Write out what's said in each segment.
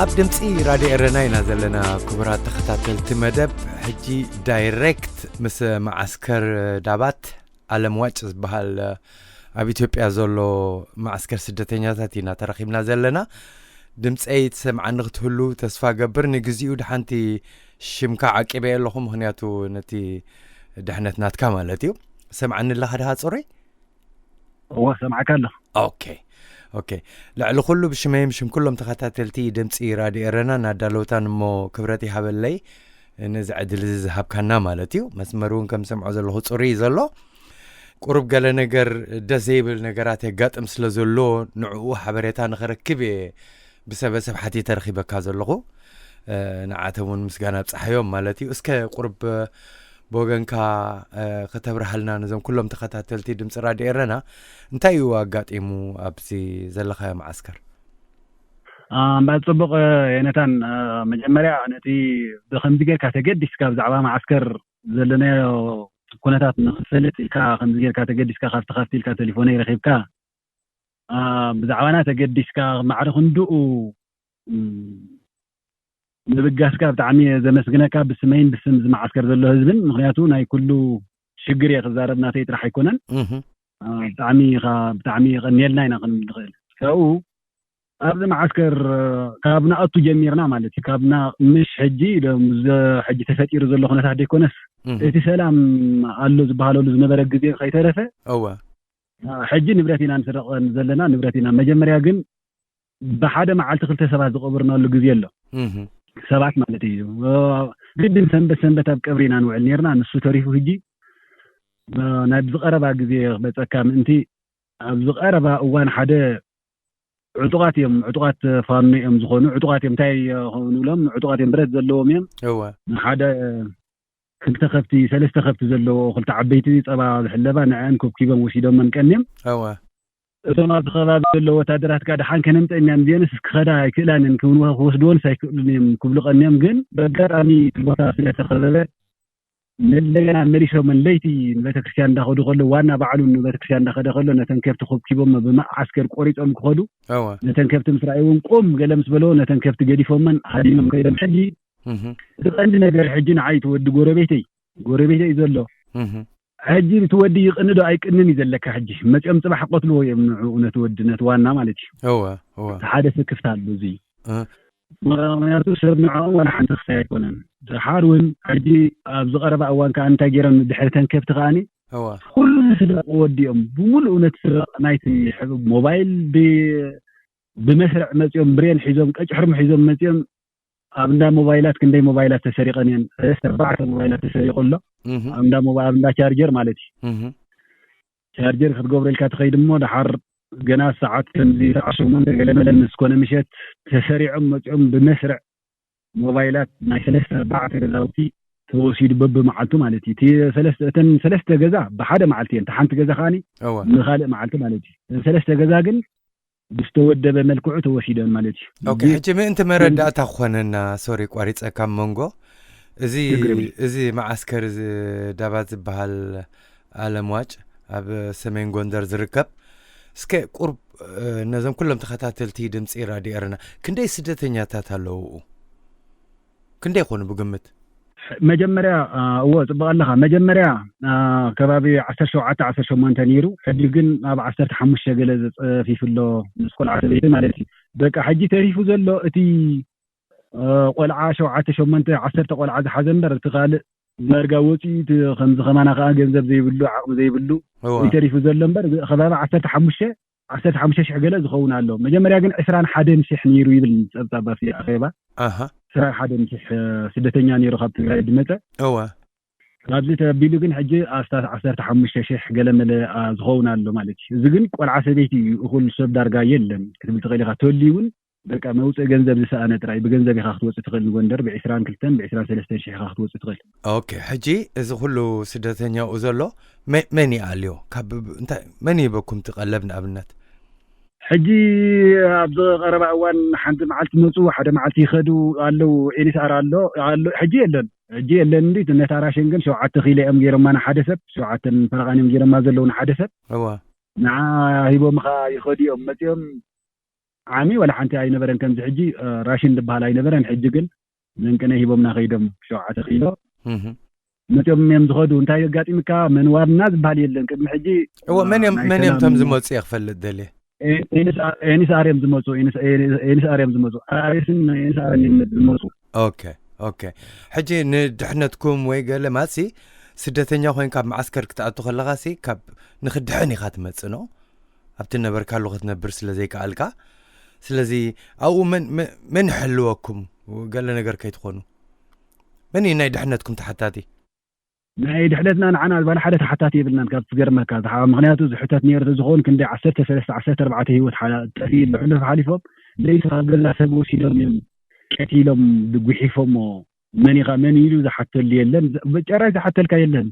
ኣብ ድምፂ ራድዮ ኤረና ኢና ዘለና። ክቡራት ተኸታተልቲ መደብ፣ ሕጂ ዳይሬክት ምስ መዓስከር ዳባት ኣለምዋጭ ዝበሃል ኣብ ኢትዮጵያ ዘሎ መዓስከር ስደተኛታት ኢና ተረኺብና ዘለና። ድምፀይ ትሰምዓኒ ክትህሉ ተስፋ ገብር። ንግዚኡ ድሓንቲ ሽምካ ዓቂበ ኣለኹ፣ ምኽንያቱ ነቲ ድሕነት ናትካ ማለት እዩ። ሰምዓኒ ኣለኻ ድኻ ጽሩይ? እዎ፣ ሰምዓካ ኣለኹ። ኦኬ፣ ኦኬ። ልዕሊ ኩሉ ብሽመይም ሽም ኩሎም ተኸታተልቲ ድምፂ ራድዮ ኤረና ናዳለውታን እሞ ክብረት ይሃበለይ፣ ነዚ ዕድል እዚ ዝሃብካና ማለት እዩ። መስመር እውን ከም ሰምዖ ዘለኹ ጽሩይ እዩ ዘሎ። ቁሩብ ገለ ነገር፣ ደስ ዘይብል ነገራት የጋጥም ስለ ዘሎ፣ ንዕኡ ሓበሬታ ንኽረክብ እየ ብሰበሰብ ሓቲተ ረኺበካ ዘለኹ። ንዓቶም እውን ምስጋና ኣብፅሓዮም ማለት እዩ። እስከ ቁሩብ ብወገንካ ከተብርሃልና፣ ነዞም ኩሎም ተኸታተልቲ ድምፂ ራድዮ ኤረና እንታይ እዩ ኣጋጢሙ ኣብዚ ዘለኻዮ መዓስከር? እምበኣር ፅቡቕ፣ የነታን፣ መጀመርያ ነቲ ብከምዚ ጌርካ ተገዲስካ ብዛዕባ መዓስከር ዘለናዮ ኩነታት ንክትፈልጥ ኢልካ፣ ከምዚ ጌርካ ተገዲስካ ካብቲ ካብቲ ኢልካ ቴሌፎነይ ረኺብካ፣ ብዛዕባና ተገዲስካ ማዕረ ክንድኡ ምብጋስካ ብጣዕሚ እየ ዘመስግነካ፣ ብስመይን ብስም እዚ መዓስከር ዘሎ ህዝብን። ምኽንያቱ ናይ ኩሉ ሽግር እየ ክዛረብ፣ ናተይ ጥራሕ ኣይኮነን። ብጣዕሚ ብጣዕሚ የቐንየልና ኢና ክንብል ንኽእል። ካብኡ ኣብዚ መዓስከር ካብ ንኣቱ ጀሚርና ማለት እዩ፣ ካብ ምሽ ሕጂ፣ ሕጂ ተፈጢሩ ዘሎ ኩነታት ዘይኮነስ፣ እቲ ሰላም ኣሎ ዝበሃለሉ ዝነበረ ግዜ ከይተረፈ፣ እወ፣ ሕጂ ንብረት ኢና ንስረቕ ዘለና፣ ንብረት ኢና። መጀመርያ ግን ብሓደ መዓልቲ ክልተ ሰባት ዝቐበርናሉ ግዜ ኣሎ። ሰባት ማለት እዩ። ግድን ሰንበት ሰንበት ኣብ ቀብሪ ኢና ንውዕል ነርና። ንሱ ተሪፉ ሕጂ፣ ናይ ብዝቐረባ ግዜ ክበፀካ ምእንቲ፣ ኣብ ዝቐረባ እዋን ሓደ ዕጡቓት እዮም፣ ዕጡቓት ፋኖ እዮም ዝኾኑ፣ ዕጡቓት እዮም፣ እንታይ ንብሎም፣ ዕጡቓት እዮም፣ ብረት ዘለዎም እዮም። እወ፣ ሓደ ክልተ ከብቲ፣ ሰለስተ ከብቲ ዘለዎ፣ ክልተ ዓበይቲ ጸባ ዝሕለባ፣ ንዐን ኮብኪቦም ወሲዶመን ቀንዮም። እወ፣ እቶም ኣብዚ ከባቢ ዘለዉ ወታደራት ከኣ ደሓን ከነምፀን ኢና፣ እዚአንስ ክኸዳ ኣይክእላን እየን፣ ክውን-፣ ክወስድወንስ ኣይክእሉን እዮም ክብሉ ቀንዮም። ግን በጋጣሚ እቲ ቦታ ስለተኸበበ፣ እንደገና መሊሶመን ለይቲ ንቤተክርስትያን እንዳኸዱ ከሎ፣ ዋና ባዕሉ ንቤተክርስትያን እንዳኸደ ከሎ፣ ነተን ከብቲ ኮብኪቦም ብመዓስከር ቆሪጾም ክኸዱ፣ እወ፣ ነተን ከብቲ ምስ ረኣይውን ቁም ገለ ምስ በለዎ፣ ነተን ከብቲ ገዲፎመን ሃዲሞም ከይዶም። ሕጂ እህ፣ እቲ ቀንዲ ነገር ሕጂ ንዓይ እቲ ወዲ ጎረቤተይ፣ ጎረቤተይ እዩ ዘሎ። እህ፣ ሕጂ እቲ ወዲ ይቕኒ ዶ ኣይቅንን እዩ ዘለካ። ሕጂ መጺኦም ጽባሕ ቀትልዎ እዮም ንዕኡ፣ ነቲ ወዲ፣ ነቲ ዋና ማለት እዩ። እወ፣ እወ፣ እቲ ሓደ ስክፍታ ኣሎ እዚ። እ። ምኽንያቱ ሰብ ንዕኦም ዋላ ሓንቲ ክሳይ ኣይኮነን። ደሓር እውን ሕጂ ኣብ ዝቐረባ እዋን ከዓ እንታይ ገይሮም፣ ድሕሪ ተን ከብቲ ከዓኒ እወ፣ ኩሉ ዝስረቕ ወዲኦም ብምሉእ ነቲ ስረቕ ናይቲ ሕ-፣ ሞባይል ብ-፣ ብመስርዕ መፂኦም፣ ብሬን ሒዞም፣ ቀጭሕርም ሒዞም መፂኦም። ኣብ እንዳ ሞባይላት ክንደይ ሞባይላት ተሰሪቐን እየን። ሰለስተ ኣርባዕተ ሞባይላት ተሰሪቑ ኣሎ። እህ፣ ኣብ እንዳ ሞባ-፣ ኣብ እንዳ ቻርጀር ማለት እዩ። እህ፣ ቻርጀር ክትገብረልካ ትኸይድ እሞ፣ ደሓር ገና ሰዓት ከምዚ ሰዓት ሸሞንተ ገለ መለ ምስ ኮነ ምሸት፣ ተሰሪዖም መፂኦም ብመስርዕ ሞባይላት ናይ ሰለስተ ኣርባዕተ ገዛውቲ ተወሲዱ፣ በብመዓልቱ ማለት እዩ። እቲ ሰለስተ፣ እተን ሰለስተ ገዛ ብሓደ መዓልቲ እየን፣ እታ ሓንቲ ገዛ ከዓኒ እወ። ንኻልእ መዓልቲ ማለት እዩ። እተን ሰለስተ ገዛ ግን ብዝተወደበ መልክዑ ተወሲደን ማለት እዩ። ኦኬ፣ እዚ ሕጂ ምእንቲ መረዳእታ ክኾነና፣ ሶሪ፣ ቋሪፀካ ኣብ መንጎ፣ እዚ ችግር የብሉን። እዚ መዓስከር እዚ ዳባት ዝበሃል ኣለምዋጭ ኣብ ሰሜን ጎንደር ዝርከብ፣ እስከ ቁርብ፣ እ፣ ነዞም ኩሎም ተኸታተልቲ ድምፂ ራድዮ ኤረና፣ ክንደይ ስደተኛታት ኣለውኡ? ክንደይ ይኾኑ ብግምት? መጀመርያ፣ አ፣ እዎ፣ ጽቡቕ ኣለኻ። መጀመርያ፣ አ፣ ከባቢ ዓሰርተ ሸውዓተ ዓሰርተ ሸሞንተ ነይሩ። ሕጂ ግን ኣብ ዓሰርተ ሓሙሽተ ገለ ዘጸፊፉ ኣሎ፣ ምስ ቆልዓ ሰበይቲ ማለት እዩ። በቃ፣ ሕጂ ተሪፉ ዘሎ እቲ፣ አ፣ ቆልዓ ሸውዓተ፣ ሸሞንተ፣ ዓሰርተ ቆልዓ ዝሓዘ እምበር፣ እቲ ካልእ ዳርጋ ወጺኡ፣ እቲ ከምዚ ከማና ከኣ ገንዘብ ዘይብሉ፣ ዓቕሚ ዘይብሉ እወ። እዩ ተሪፉ ዘሎ እምበር፣ ከባቢ ዓሰርተ ሓሙሽተ፣ ዓሰርተ ሓሙሽተ ሽሕ ገለ ዝኸውን ኣሎ። መጀመርያ ግን ዕስራን ሓደን ሽሕ ነይሩ ይብል ጸብጻብ ኣብቲ ኣኼባ። ኣሃ። ዕስራን ሓደን ሽሕ ስደተኛ ነይሩ ካብ ትግራይ ዝመጸ። እወ። ካብዚ ተቢሉ ግን ሕጂ ኣስታት ዓሰርተ ሓሙሽተ ሽሕ ገለ መለ፣ አ፣ ዝኸውን ኣሎ ማለት እዩ። እዚ ግን ቆልዓ ሰበይቲ እዩ፣ እኹል ሰብ ዳርጋ የለን ክትብል ትኽእል ኢኻ። ተልዩ እውን በቃ መውፅኢ ገንዘብ ዝሰኣነ ጥራይ፣ ብገንዘብ ኢኻ ክትወፅእ ትኽእል። ንጎንደር ብዕስራን ክልተን ብዕስራን ሰለስተን ሽሕ ኢኻ ክትወፅእ ትኽእል። ኦኬ፣ ሕጂ እዚ ኩሉ ስደተኛኡ ዘሎ መ-፣ መን ይኣልዮ? ካብ ብ-፣ እንታይ፣ መን ይህበኩም እቲ ቀለብ ንኣብነት? ሕጂ ኣብዚ ቀረባ እዋን ሓንቲ መዓልቲ መፁ፣ ሓደ መዓልቲ ይኸዱ ኣለዉ። ኤንኤስኣር ኣሎ፣ ኣሎ፣ ሕጂ የለን፣ ሕጂ የለን። እንዲ ነታ ራሽን ግን ሸውዓተ ኪሎ እዮም ገይሮማ ንሓደ ሰብ፣ ሸውዓተን ፈረቓን እዮም ገይሮማ ዘለዉ ንሓደ ሰብ። እወ። ንዓ ሂቦምኻ ይኸዱ እዮም መፂኦም። ዓሚ ዋላ ሓንቲ ኣይነበረን። ከምዚ ሕጂ ራሽን ዝበሃል ኣይነበረን። ሕጂ ግን መንቀነ ሂቦምና ከይዶም ሸውዓተ ኪሎ መፅኦም እዮም ዝኸዱ። እንታይ ኣጋጢምካ? መን ዋና ዝበሃል የለን። ቅድሚ ሕጂ እዎ፣ መን እዮም መን እዮም ቶም ዝመፁ እየ ክፈልጥ ደልየ። ኤንስኣር እዮም ዝመፁ። ኤንስኣር እዮም ዝመፁ። ኣራቤስን ኤንስኣርን እዮም ዝመፁ። ኦኬ ኦኬ። ሕጂ ንድሕነትኩም ወይ ገለ ማሲ ስደተኛ ኮይንካ ኣብ መዓስከር ክትኣቱ ከለኻ ሲ ካብ ንክድሕን ኢኻ ትመጽእ ነው ኣብቲ ነበርካሉ ክትነብር ስለ ዘይከኣልካ። ስለዚ ኣብኡ መን ይሕልወኩም? ገለ ነገር ከይትኾኑ መን እዩ ናይ ድሕነትኩም ተሓታቲ? ናይ ድሕነትና ንዓና ባለ ሓደ ተሓታቲ የብልናን። ካብ ትገርመካ ምክንያቱ ዝሕተት ነሩ ዝኸውን ክንደ ዓሰርተ ሰለስተ ዓሰርተ ኣርባዕተ ህይወት ጠፊ ብሕሉፍ ሓሊፎም ለይስ ካብ ገዛ ሰብ ወሲዶም እዮም ቀቲሎም ብጉሒፎሞ መን ኢኻ መን ኢሉ ዝሓተሉ የለን። ጨራሽ ዝሓተልካ የለን።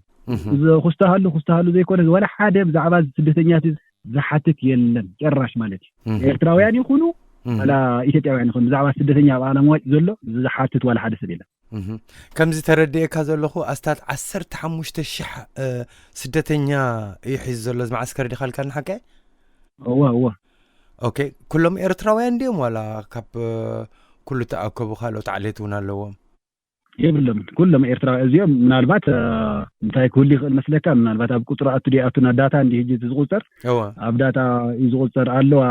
ክስተሃሉ ክስተሃሉ ዘይኮነ ዋላ ሓደ ብዛዕባ ስደተኛት ዝሓትት የለን ጨራሽ ማለት እዩ። ኤርትራውያን ይኹኑ ዋላ ኢትዮጵያውያን ይኹኑ ብዛዕባ ስደተኛ ኣብ ዓለም ዋጭ ዘሎ ዝሓትት ዋላ ሓደ ሰብ የለን። ከምዚ ተረድኤካ ዘለኹ ኣስታት ዓሰርተ ሓሙሽተ ሽሕ ስደተኛ እዩ ሒዙ ዘሎ እዚ መዓስከር ዲኻ ኢልካኒ ሓቀ? እወ እወ። ኦኬ፣ ኩሎም ኤርትራውያን ድዮም ዋላ ካብ ኩሉ ተኣከቡ ካልኦት ዓሌት እውን ኣለዎም? የብሎምን፣ ኩሎም ኤርትራውያን እዚኦም። ምናልባት እንታይ ክህሉ ይኽእል መስለካ? ምናልባት ኣብ ቁፅሪ ኣቱ ዲኣቱና ዳታ እንዲ ሕጂ ዝቁፀር እወ። ኣብ ዳታ እዩ ዝቁፀር ኣለዋ።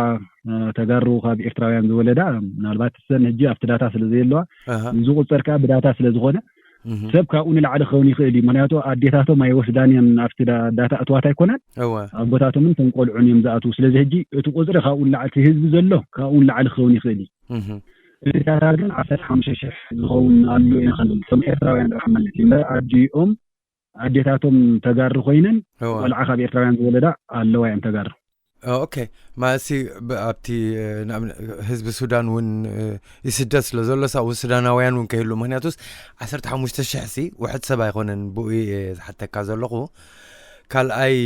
ተጋሩ ካብ ኤርትራውያን ዝወለዳ ምናልባት ሰን ሕጂ ኣብቲ ዳታ ስለ ዘየለዋ ዝቁፀር ከዓ ብዳታ ስለ ዝኾነ ሰብ ካብኡ ንላዕሊ ክኸውን ይኽእል እዩ። ምክንያቱ ኣዴታቶም ኣይወስዳን እየን ኣብቲ ዳታ እትዋት ኣይኮነን። ኣቦታቶምን ተንቆልዑን እዮም ዝኣትዉ። ስለዚ ሕጂ እቲ ቁፅሪ ካብኡ ንላዕሊ ህዝቢ ዘሎ ካብኡ ንላዕሊ ክኸውን ይኽእል እዩ። እቲ ዳታ ግን ዓሰርተ ሓሙሽተ ሽሕ ዝኸውን ኣሎ ኢና ክንብል እቶም ኤርትራውያን ጥራሕ ማለት እዩ። እምበር ኣዲኦም ኣዴታቶም ተጋሩ ኮይነን ቆልዓ ካብ ኤርትራውያን ዝወለዳ ኣለዋ እየን ተጋሩ። ኦኬ፣ ማለትሲ ኣብቲ ህዝቢ ሱዳን እውን ይስደድ ስለ ዘሎ ሳብ ሱዳናውያን እውን ከይህሉ። ምክንያቱስ ዓሰርተ ሓሙሽተ ሽሕ ሲ ውሕድ ሰብ ኣይኮነን። ብኡ ዝሓተካ ዘለኹ ካልኣይ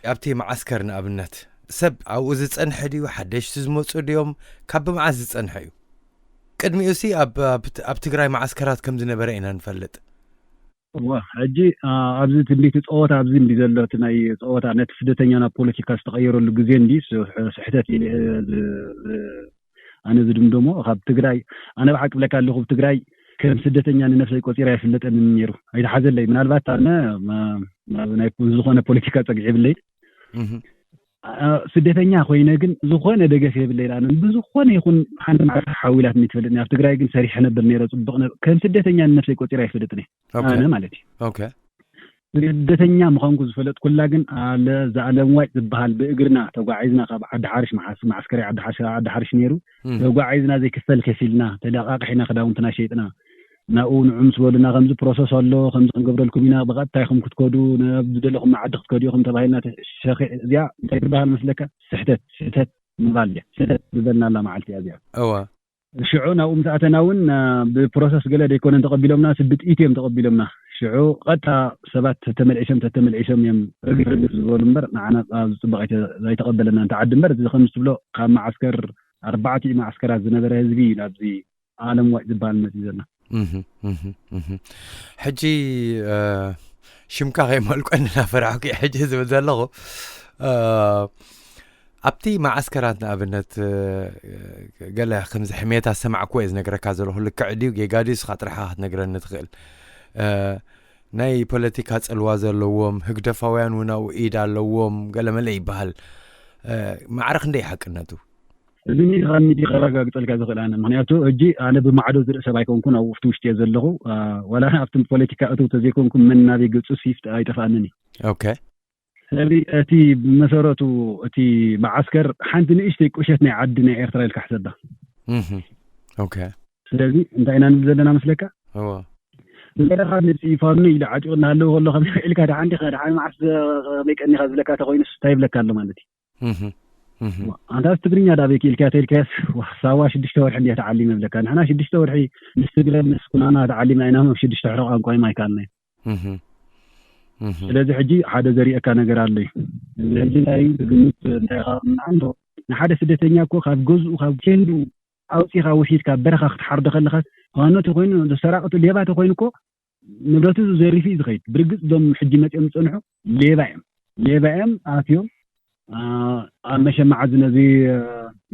ኣብቲ መዓስከር ንኣብነት ሰብ ኣብኡ ዝፀንሐ ድዩ ሓደሽቲ ዝመፁ ድዮም? ካብ ብመዓስ ዝፀንሐ እዩ? ቅድሚኡ ሲ ኣብ ትግራይ መዓስከራት ከም ዝነበረ ኢና ንፈልጥ። እዋ ሕጂ ኣብዚ ትንቢት ፀወታ ኣብዚ እንዲ ዘሎ እቲ ናይ ፀወታ ነቲ ስደተኛ ናብ ፖለቲካ ዝተቐየረሉ ግዜ እንዲ ስሕተት ኣነ ዝድምደሞ ካብ ትግራይ ኣነ ብሓቂ ብለካ ኣለኹ ብትግራይ ከም ስደተኛ ንነፍሰይ ቆፂራ ይፍለጠኒ ነይሩ ኣይተሓዘለይ ምናልባት ኣነ ዝኾነ ፖለቲካ ፀግዒ ብለይ ስደተኛ ኮይነ ግን ዝኾነ ደገፍ የብለይ ላ ብዝኾነ ይኹን ሓንቲ መዓልቲ ሓዊላትኒ ትፈልጥኒ ኣብ ትግራይ ግን ሰሪሐ ነበር ነረ ፅቡቅ ከም ስደተኛ ንነፍሰይ ቆፂራ ይፈልጥኒ ኣነ ማለት እዩ ስደተኛ ምዃንኩ ዝፈለጥኩላ ግን ኣለ ዛለም ዋጭ ዝበሃል ብእግርና ተጓዒዝና ካብ ዓዲ ሓርሽ መዓስከሪ ዓዲ ሓርሽ ነይሩ ተጓዒዝና ዘይክፈል ከፊልና ተለቃቅሕ ኢና ክዳውንትና ሸይጥና ናብኡ ንዑ ምስ በሉና ከምዚ ፕሮሰስ ኣሎ ከምዚ ክንገብረልኩም ኢና ብቐጥታ ኢኹም ክትከዱ ናብ ዝደለኹም ዓዲ ክትከዱ ኢኹም ተባሂልና እዚኣ እንታይ ትበሃል መስለካ ስሕተት ስሕተት ምባል እያ ስሕተት ዝበልናላ መዓልቲ እያ እዚኣ እዋ ሽዑ ናብኡ ምስ ኣተና እውን ብፕሮሰስ ገለ ደይኮነን ተቐቢሎምና ስብጥኢት እዮም ተቐቢሎምና ሽዑ ቀጥታ ሰባት ተተመልዒሶም ተተመልዒሶም እዮም ርግፍ ርግፍ ዝበሉ እምበር ንዓና ዝፅበቕ ኣይተቐበለና እንተ ዓዲ እምበር እዚ ከምዚ ትብሎ ካብ መዓስከር ኣርባዕቲኡ መዓስከራት ዝነበረ ህዝቢ እዩ ናብዚ ዓለም ዋጭ ዝበሃል መፂ ዘሎ ሕጂ ሽምካ ከይመልቆ እናፈራሕኩ ሕጂ ዝብል ዘለኹ ኣብቲ መዓስከራት ንኣብነት ገለ ከምዚ ሕሜታ ሰማዕኩዎ እየ ዝነግረካ ዘለኹ ልክዕ ድዩ ጌጋ ድዩ ስኻ ጥራሕኻ ክትነግረኒ ትኽእል ናይ ፖለቲካ ፅልዋ ዘለዎም ህግደፋውያን እውን ኣብኡ ኢድ ኣለዎም ገለመለ ይበሃል ማዕረ ክንደይ ሓቅነቱ እዚ ሚድኻ ሚዲ ከረጋግፀልካ ዝኽእል ኣነ ምክንያቱ ሕጂ ኣነ ብማዕዶ ዝርኢ ሰብ ኣይኮንኩን ኣብ ውፍቲ ውሽጢ እየ ዘለኹ ዋላ ኣብቲ ፖለቲካ እትው ተዘይኮንኩ መን ናበይ ገፁ ሲፍት ኣይጠፍኣንን እዩ ኦኬ ስለዚ እቲ ብመሰረቱ እቲ መዓስከር ሓንቲ ንእሽተይ ቁሸት ናይ ዓዲ ናይ ኤርትራ ኢልካ ሕሰባ ኦኬ ስለዚ እንታይ ኢና ንብል ዘለና መስለካ እወ ንገረኻ ንፅኢፋኑ ኢሉ ዓጢቑ እናሃለወ ከሎ ከመይ ኢልካ ደሓን ዲኻ ደሓን መዓስ ከመይ ቀኒኻ ዝብለካ ተኮይኑስ እንታይ ይብለካ ኣሎ ማለት እዩ ኣንታስ ትግርኛ ዳ ኣበይ ክኢልካ ተልካስ ሳዋ ሽዱሽተ ወርሒ እንዲያ ተዓሊመ ይብለካ ንሕና ሽዱሽተ ወርሒ ምስ ትግረ ምስ ኩናማ ተዓሊምና ኢና ም ሽዱሽተ ወርሒ ቋንቋ ኣይከኣልናዮ ስለዚ ሕጂ ሓደ ዘሪእካ ነገር ኣሎ እዩ ሕጂ እንታይ እዩ ትግምት እንታይ ንዓንዶ ንሓደ ስደተኛ እኮ ካብ ገዝኡ ካብ ቴንድኡ ኣውፂኻ ውሒድካ በረኻ ክትሓርዶ ከለኻስ ፋኖ ተኮይኑ ሰራቂ ሌባ ተኮይኑ እኮ ንብረቱ ዘሪፉ እዩ ዝኸይድ ብርግፅ እዞም ሕጂ መፂኦም ዝፀንሑ ሌባ እዮም ሌባ እዮም ኣትዮም ኣብ መሸማዓዚ ነዚ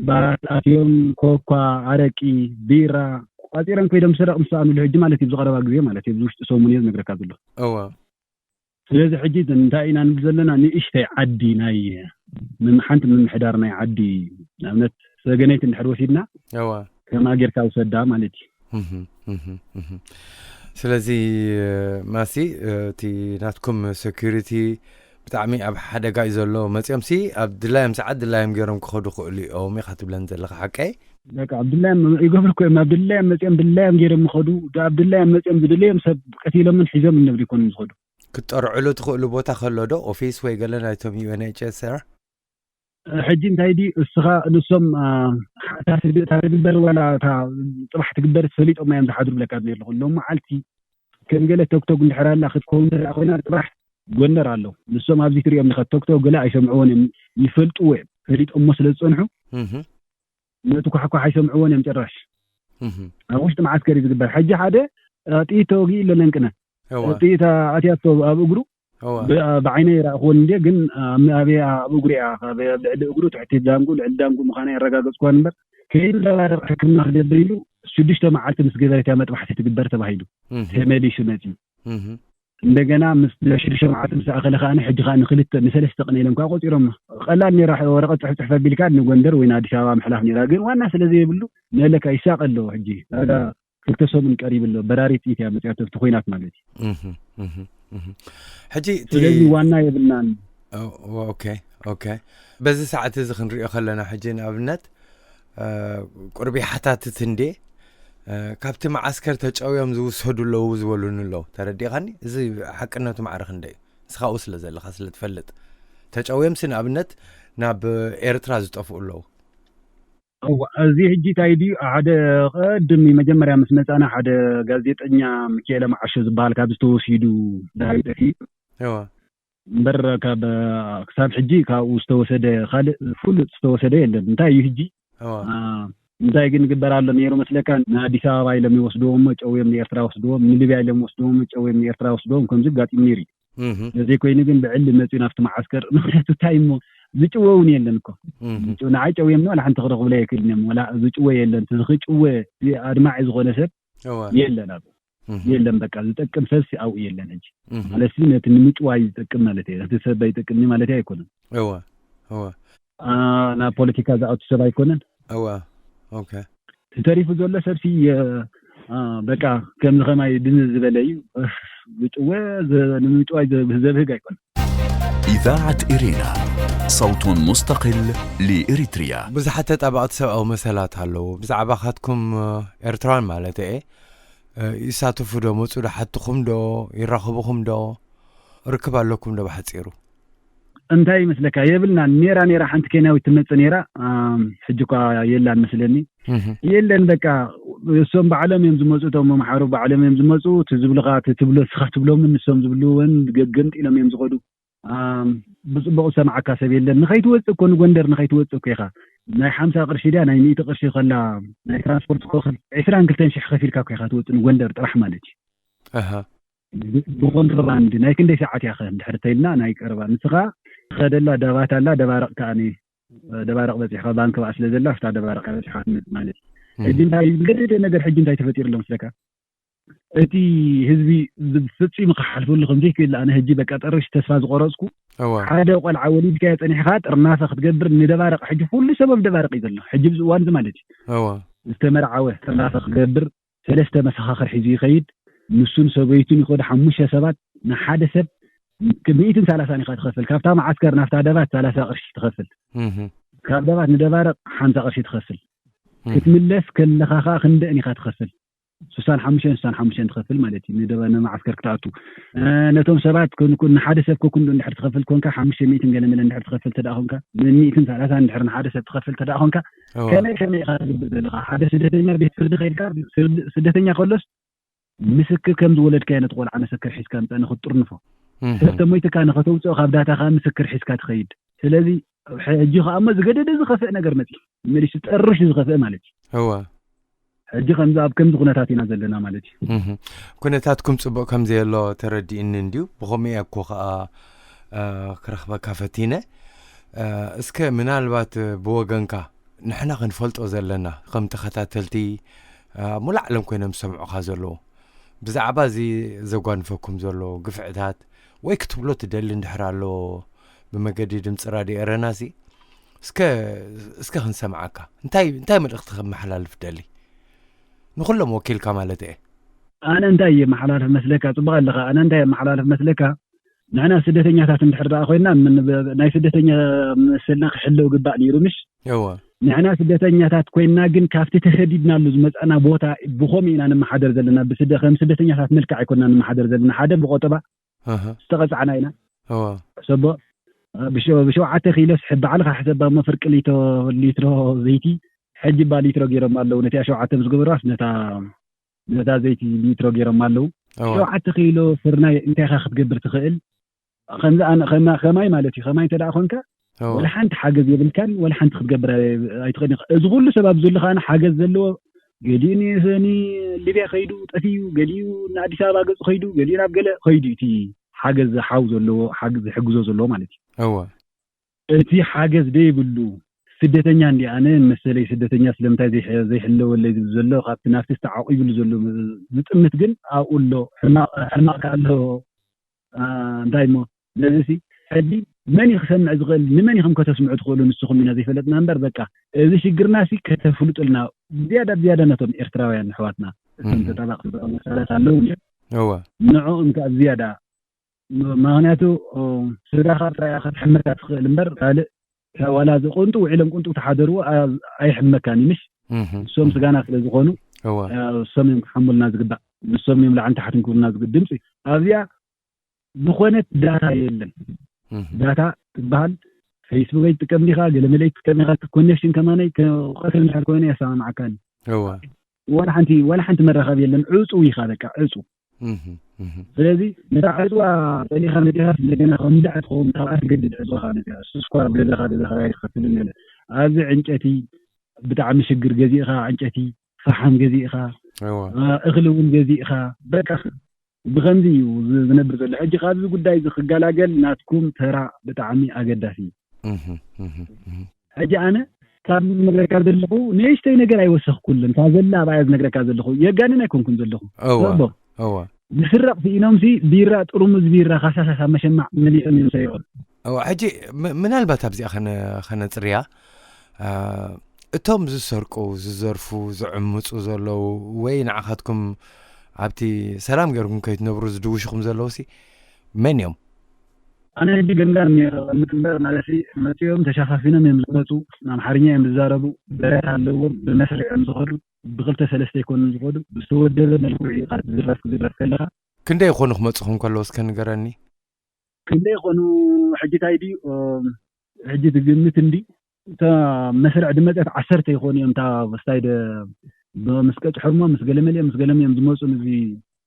ባራት ኣትዮም ኮኳ፣ ኣረቂ፣ ቢራ ቋፂሮም ከይዶም ሰረቕ ምስ ሰኣኑሉ ሕጂ ማለት እዩ፣ ብዝቐረባ ግዜ ማለት እዩ፣ ብዝውሽጢ ሰሙን እየ ዝነግረካ ዘሎ። እወ። ስለዚ ሕጂ እንታይ ኢና ንብል ዘለና? ንእሽተይ ዓዲ ናይ ምም- ሓንቲ ምምሕዳር ናይ ዓዲ ንኣብነት ሰገነይቲ እንድሕር ወሲድና እወ። ከማ ጌርካ ውሰዳ ማለት እዩ። እህ፣ እህ፣ እህ። ስለዚ ማሲ እቲ ናትኩም ሴኩሪቲ ብጣዕሚ ኣብ ሓደጋ እዩ ዘሎ። መፂኦም ሲ ኣብ ድላዮም ሰዓት ድላዮም ገይሮም ክኸዱ ክእሉ እዮም ኢኻ ትብለን ዘለኻ ሓቀይ? በቃ ኣብ ድላዮም ይገብርኩ እዮም። ኣብ ድላዮም መፂኦም ድላዮም ገይሮም ይኸዱ። ኣብ ድላዮም መፂኦም ዝድለዮም ሰብ ቀቲሎምን ሒዞምን ነብሪ ይኮኑ ዝኸዱ። ክትጠርዕሉ ትኽእሉ ቦታ ከሎ ዶ ኦፊስ ወይ ገለ ናይቶም ዩ ኤን ኤች ኤስ ኣር? ሕጂ እንታይ ድዩ እስኻ ንሶም እታ ትግበር ዋላ እታ ፅባሕ ትግበር ፈሊጦም እዮም ዝሓድሩ ብለካ ኣለኹ ሎም መዓልቲ ከም ገለ ቶክቶክ እንድሕር ኣላ ክትከውን ትረኣ ኮይና ፅባሕ ጎንደር ኣሎ። ንሶም ኣብዚ ትሪኦም ዲኻ ቶክቶክ ገለ ኣይሰምዕዎን እዮም፣ ይፈልጥዎ እዮም። ፈሊጦሞ ስለ ዝፀንሑ ነቲ ኳሕኳሕ ኣይሰምዕዎን እዮም ጭራሽ። ኣብ ውሽጢ መዓስከር እዩ ዝግበር። ሕጂ ሓደ ጥይት ተወጊኡ ኣሎ ለንቅነ ጥይት ኣትያቶ ኣብ እግሩ ብዓይነ ይረእኽዎን እንደ ግን ኣበይ ኣብ እግሩ እያ ልዕሊ እግሩ ትሕቲ ዳንጉ ልዕሊ ዳንጉ ምዃና የረጋገፅኳን እምበር ከይዱ ደባደብ ሕክምና ክገብር ኢሉ ሽዱሽተ መዓልቲ ምስ ገበረት እያ መጥባሕቲ ትግበር ተባሂሉ ተመሊሱ መፂኡ። እንደገና ምስ ሽዱሽተ መዓልቲ ምስ ኣኸለ ከዓ ሕጂ ከዓ ንክልተ ንሰለስተ ቅነ ኢሎም ከዓ ቆፂሮም ቀላል ነራ ወረቀት ፅሑፍ ፅሕፍ ኣቢልካ ንጎንደር ወይ ንኣዲስ ኣበባ ምሕላፍ ነራ ግን ዋና ስለ ዘይብሉ ነለካ ይሳቀ ኣለዎ ሕጂ ክልተ ሰሙን ቀሪብ ኣሎ በራሪት ኢት እያ መፅያቶ እቲ ኮይናት ማለት እዩ። ሕጂ ስለዚ ዋና የብልናን። ኦኬ ኦኬ። በዚ ሰዓት እዚ ክንሪኦ ከለና ሕጂ ንኣብነት ቁርቢ ሓታትት እንዴ ካብቲ መዓስከር ተጨውዮም ዝውሰዱ ኣለዉ ዝበሉኒ ኣለዉ። ተረዲእኻኒ? እዚ ሓቅነቱ ማዕረ ክንደይ እዩ? ንስኻኡ ስለ ዘለኻ ስለ ትፈልጥ ተጨውዮምሲ ንኣብነት ናብ ኤርትራ ዝጠፍኡ ኣለዉ። እዋ፣ እዚ ሕጂ እንታይ ድዩ ሓደ ቀድም መጀመርያ ምስ መጻና ሓደ ጋዜጠኛ ሚካኤለ መዓሾ ዝበሃል ካብ ዝተወሲዱ ዳዊት ጠፊኡ። እዋ። እምበር ካብ ክሳብ ሕጂ ካብኡ ዝተወሰደ ካልእ ፍሉጥ ዝተወሰደ የለን። እንታይ እዩ ሕጂ እንታይ ግን ግበር ኣሎ ነይሩ መስለካ? ንኣዲስ ኣበባ ኢሎም ይወስድዎ እሞ ጨውዮም ንኤርትራ ወስድዎም፣ ንሊብያ ኢሎም ወስድዎም ጨውዮም ንኤርትራ ወስድዎም ከምዚ ኣጋጢሙ ነይሩ እዩ። ዘይኮይኑ ግን ብዕሊ መፅኡ ናብቲ መዓስከር ምክንያቱ እንታይ እሞ ዝጭወ እውን የለን እኮ። ንዓይ ጨውዮም ዋላ ሓንቲ ክረኽብለ የክእልን እዮም። ዋላ ዝጭወ የለን። እቲ ዝክጭወ ኣድማዒ ዝኾነ ሰብ የለን ኣብ የለን። በቃ ዝጠቅም ሰብሲ ኣብኡ የለን። ሕጂ ማለት ነቲ ንምጭዋይ ዝጠቅም ማለት እየ። ነቲ ሰብ ኣይጠቅምኒ ማለት ኣይኮነን። እወ እወ። ናብ ፖለቲካ ዝኣቱ ሰብ ኣይኮነን። እወ ኦኬ። ተሪፉ ዘሎ ሰብሲ በቃ ከምዚ ከማይ ድንዝ ዝበለ እዩ። ዝጭወ ንምጭዋይ ዘብህግ ኣይኮነን። إذاعة إرينا، صوت مستقل لإريتريا. ብዙሓት ተጣባቕቲ ሰብኣዊ መሰላት ኣለዉ። ብዛዕባኻትኩም ኤርትራውያን ማለት እየ ይሳተፉ ዶ መፁ ዶ ሓትኹም ዶ ይራኸቡኹም ዶ ርክብ ኣለኩም ዶ ብሓፂሩ? እንታይ ይመስለካ የብልናን። ኔራ ኔራ ሓንቲ ኬንያዊት ትመፅእ ኔራ ሕጂ እኳ የላን መስለኒ። የለን በቃ እሶም ባዕሎም እዮም ዝመፁ እቶም መምሓሩ ባዕሎም እዮም ዝመፁ። እቲ ዝብልኻ እቲ ትብሎ እስኻ ትብሎምን ንሶም ዝብልዎን ገምጢሎም እዮም ዝኸዱ። ብፅቡቅ ዝሰምዓካ ሰብ የለን። ንኸይትወፅእ እኮ ንጎንደር ንኸይትወፅእ እኮ ኢኻ ናይ ሓምሳ ቅርሺ ድያ ናይ ሚእቲ ቅርሺ ከላ ናይ ትራንስፖርት ኮኽል ዕስራን ክልተን ሽሕ ከፊልካ እኮ ኢኻ ትወፅእ ንጎንደር ጥራሕ ማለት እዩ። ብኮንትሮባንድ ናይ ክንደይ ሰዓት እያ ከ እንድሕር ተይልና ናይ ቀረባ ንስኻ ትኸደላ ደባት ኣላ ደባርቕ ከኣ ደባርቕ በፂሕካ ባንክ በኣ ስለ ዘላ ኣብታ ደባርቕ በፂሕካ ትመፅእ ማለት እዩ። ሕጂ እንታይ ዝገደደ ነገር ሕጂ እንታይ ተፈጢሩ ኣሎ መስለካ? እቲ ህዝቢ ፍፂሙ ክሓልፈሉ ከምዘይክእል ኣነ ሕጂ በቃ ጠርሽ ተስፋ ዝቆረፅኩ ሓደ ቆልዓ ወሊድካዮ ፀኒሕካ ጥርናፈ ክትገብር ንደባርቕ ሕጂ ኩሉ ሰበብ ደባርቕ እዩ ዘሎ ሕጂ ብዚ እዋን እዚ ማለት እዩ። ዝተመርዓወ ጥርናፈ ክገብር ሰለስተ መሰኻኽር ሒዙ ይኸይድ። ንሱን ሰበይቱን ይኸዱ ሓሙሽተ ሰባት ንሓደ ሰብ ሚእትን ሰላሳን ኢኻ ትኸፍል። ካብታ መዓስከር ናብታ ደባት ሰላሳ ቅርሺ ትኸፍል። ካብ ደባት ንደባርቕ ሓምሳ ቅርሺ ትኸፍል። ክትምለስ ከለኻ ከዓ ክንደእን ኢኻ ትኸፍል? ስሳን ሓሙሽተን ስሳን ሓሙሽተን ትኸፍል ማለት እዩ። ንደባ ንመዓስከር ክትኣቱ ነቶም ሰባት ንሓደ ሰብ ከኩንዶ እንድሕር ትኸፍል ኮንካ ሓሙሽተ ሚእትን ገለ መለ እንድሕር ትኸፍል ተደኣ ኮንካ ሚእትን ሰላሳን እንድሕር ንሓደ ሰብ ትኸፍል ተደኣ ኮንካ ከመይ ከመይ ኢኻ ትግብር ዘለኻ? ሓደ ስደተኛ ቤት ፍርዲ ከይድካ ስደተኛ ከሎስ ምስክር ከም ዝወለድካዮ ነቲ ቆልዓ ምስክር ሒዝካ ምፃእ ንክትጥርንፎ ሰብ ተሞይትካ ንኸተውፅኦ ካብ ዳታ ከዓ ምስክር ሒዝካ ትኸይድ። ስለዚ ሕጂ ከዓ እሞ ዝገደደ ዝኸፍእ ነገር መፂ መሊሱ ጠርሽ ዝኸፍእ ማለት እዩ። እወ። ሕጂ ከምዚ ኣብ ከምዚ ኩነታት ኢና ዘለና ማለት እዩ። እህ። ኩነታትኩም ፅቡቕ ከም ዘየሎ ተረዲእኒ እንድዩ። ብኸምኡ እየ እኮ ከዓ እ፣ ክረኽበካ ፈቲነ። እ፣ እስከ ምናልባት ብወገንካ ንሕና ክንፈልጦ ዘለና ከም ተኸታተልቲ ኣብ ሙሉእ ዓለም ኮይኖም ዝሰምዑኻ ዘለዉ ብዛዕባ እዚ ዘጓንፈኩም ዘሎ ግፍዕታት ወይ ክትብሎ ትደሊ እንድሕር ኣሎ ብመገዲ ድምፂ ራድዮ ኤረና እዚ እስከ እስከ ክንሰምዓካ እንታይ እንታይ መልእኽቲ ከመሓላልፍ ደሊ ንኹሎም ወኪልካ ማለት እየ። ኣነ እንታይ የመሓላልፍ መስለካ? ፅቡቅ ኣለካ። ኣነ እንታይ የመሓላልፍ መስለካ? ንሕና ስደተኛታት እንድሕር ደኣ ኮይና ናይ ስደተኛ መሰልና ክሕለው ግባእ ነይሩ ምሽ? እወ ንሕና ስደተኛታት ኮይና ግን ካብቲ ተሰዲድናሉ ዝመፃና ቦታ ብኸምኡ ኢና ንመሓደር ዘለና። ብስደ ከም ስደተኛታት መልክዕ ኣይኮና ንመሓደር ዘለና። ሓደ ብቆጠባ ኣሃ ዝተቐፃዕና ኢና። እወ ሰቦ ብሸ- ብሸውዓተ ኪሎ ስሕብ ባዕልካ ሕሰባ እሞ ፍርቂ ሊቶ ሊትሮ ዘይቲ ሕጂ ባ ሊትሮ ገይሮም ኣለዉ። ነቲኣ ሸውዓተ ምስ ገበርዋስ ነታ ነታ ዘይቲ ሊትሮ ገይሮም ኣለዉ። እወ ሸውዓተ ኪሎ ስርናይ እንታይ ኢኻ ክትገብር ትኽእል? ከምዚ ኣነ ከማ- ከማይ ማለት እዩ። ከማይ እንተ ደኣ ኮንካ እወ ወላ ሓንቲ ሓገዝ የብልካን፣ ወላ ሓንቲ ክትገብር ኣይ- ኣይትኽእልን ኢኻ። እዚ ኩሉ ሰብ ኣብ ዘሎ ከኣ ሓገዝ ዘለዎ ገሊኡ ኒ- ኒ- ሊብያ ከይዱ ጠፊኡ፣ ገሊኡ ንኣዲስ ኣበባ ገጹ ከይዱ፣ ገሊኡ ናብ ገለ ከይዱ እቲ ሓገዝ ሓው ዘለዎ ሓገዝ ዝሕግዞ ዘለዎ ማለት እዩ። እወ እቲ ሓገዝ ደይብሉ ስደተኛ እንዲ ኣነ መሰለይ ስደተኛ ስለምንታይ ዘይሕ- ዘይሕለወለይ ዝብል ዘሎ ካብቲ ናብቲ ዝተዓቂብሉ ዘሎ ዝጥምት ግን ኣብኡ ኣሎ። ሕማቕ ሕማቕ ከኣ ኣሎ። ኣ፣ እንታይ እሞ ነዚ ሲ ሕጂ መን እዩ ክሰምዕ ዝኽእል? ንመን ኢኹም ከተስምዑ ትኽእሉ? ንስኹም ኢና ዘይፈለጥና እምበር በቃ እዚ ሽግርና ሲ ከተፍልጡልና ዝያዳ ብዝያዳ ነቶም ኤርትራውያን ኣሕዋትና እቶም እህ። ተጣባቂ መሳላት ኣለዉ እዮም። እወ ንዕኦም ከኣ ዝያዳ ም- ምክንያቱ ኦ፣ ስጋ ካብ ጥራይ ክትሕመካ ትኽእል እምበር ካልእ ዋላ እዚ ቁንጡ ውዒሎም ቁንጡ ተሓደርዎ ኣ- ኣይሕመካን እዩ ምሽ? እህ። እሶም ስጋና ስለ ዝኾኑ እወ ኣ፣ እሶም እዮም ክሓሙልና ዝግባእ። ንሶም እዮም ላዕን ታሕትን ክብሉና ዝግባእ። ድምፂ ኣብዚኣ ዝኾነት ዳታ የለን። እህ። ዳታ ትበሃል ፌስቡክ ኣይትጥቀም ዲኻ? ገለመለ ኣይትጥቀም ኢኻ? ኮኔክሽን ከማነይ ከ- ቀትሪ እንድሕር ኮይነ የሰማምዓካኒ። እወ ዋላ ሓንቲ ዋላ ሓንቲ መራኸቢ የለን። ዕፁ ኢኻ በቃ ዕፁ። እህ። እህ። ስለዚ ነታ ዕፅዋ ጠሊኻ መዲኻስ እንደገና ከምዳዕ ትኸውን ካብኣ ትገድድ ዕፅዋኻ ነዚኣ ስኳር ገዛኻ ገዛኻ ኣይትኸፍልን ገለ ኣብዚ ዕንጨቲ ብጣዕሚ ሽግር ገዚእኻ ዕንጨቲ ፈሓም ገዚእኻ እወ አ፣ እኽሊ እውን ገዚእኻ በቃ ብኸምዚ እዩ ዝ- ዝነብር ዘሎ። ሕጂ ካብዚ ጉዳይ እዚ ክገላገል ናትኩም ተራ ብጣዕሚ ኣገዳሲ እዩ። እህ። እህ። እህ። ሕጂ ኣነ ካብ ዝነግረካ ዘለኹ ንእሽተይ ነገር ኣይወሰኽኩልን ካብ ዘላ ኣብኣያ ዝነግረካ ዘለኹ የጋንን ኣይኮንኩን ዘለኹ እወ ዘቦ እወ ዝስረቕ ስኢኖምሲ ቢራ ጥርሙዝ ቢራ ካሳሳሳ መሸማዕ መሊኦም እዮም ሰሪቖም። እወ ሕጂ ም- ምናልባት ኣብዚኣ ከነ- ከነፅርያ አ፣ እቶም ዝሰርቁ ዝዘርፉ ዝዕምፁ ዘለዉ ወይ ንዓኻትኩም ኣብቲ ሰላም ገርኩም ከይትነብሩ ዝድውሽኹም ዘለዉ ሲ መን እዮም? ኣነ ሕጂ ገምጋም ነይረ ቀምጥ እምበር ማለት መፂኦም ተሸፋፊኖም እዮም ዝመፁ። ኣምሓርኛ እዮም ዝዛረቡ። ብረት ኣለዎም። ብመስርዕ እዮም ዝኸዱ። ብክልተ ሰለስተ ኣይኮኑን ዝኸዱ። ብዝተወደበ መልክዑ እዩ ካብ ዝዝረፍ ክዝረፍ ከለኻ ክንደይ ይኾኑ ክመፁኹም ከለዉ እስከ ንገረኒ። ክንደይ ይኾኑ? ሕጂ ታይ ድዩ ሕጂ ትግምት እንዲ እታ መስርዕ ድመፀት ዓሰርተ ይኾኑ እዮም። እታ ስታይደ ምስ ቀጭሖሞ ምስ ገለመሊኦም ምስ ገለሚኦም ዝመፁ ንዚ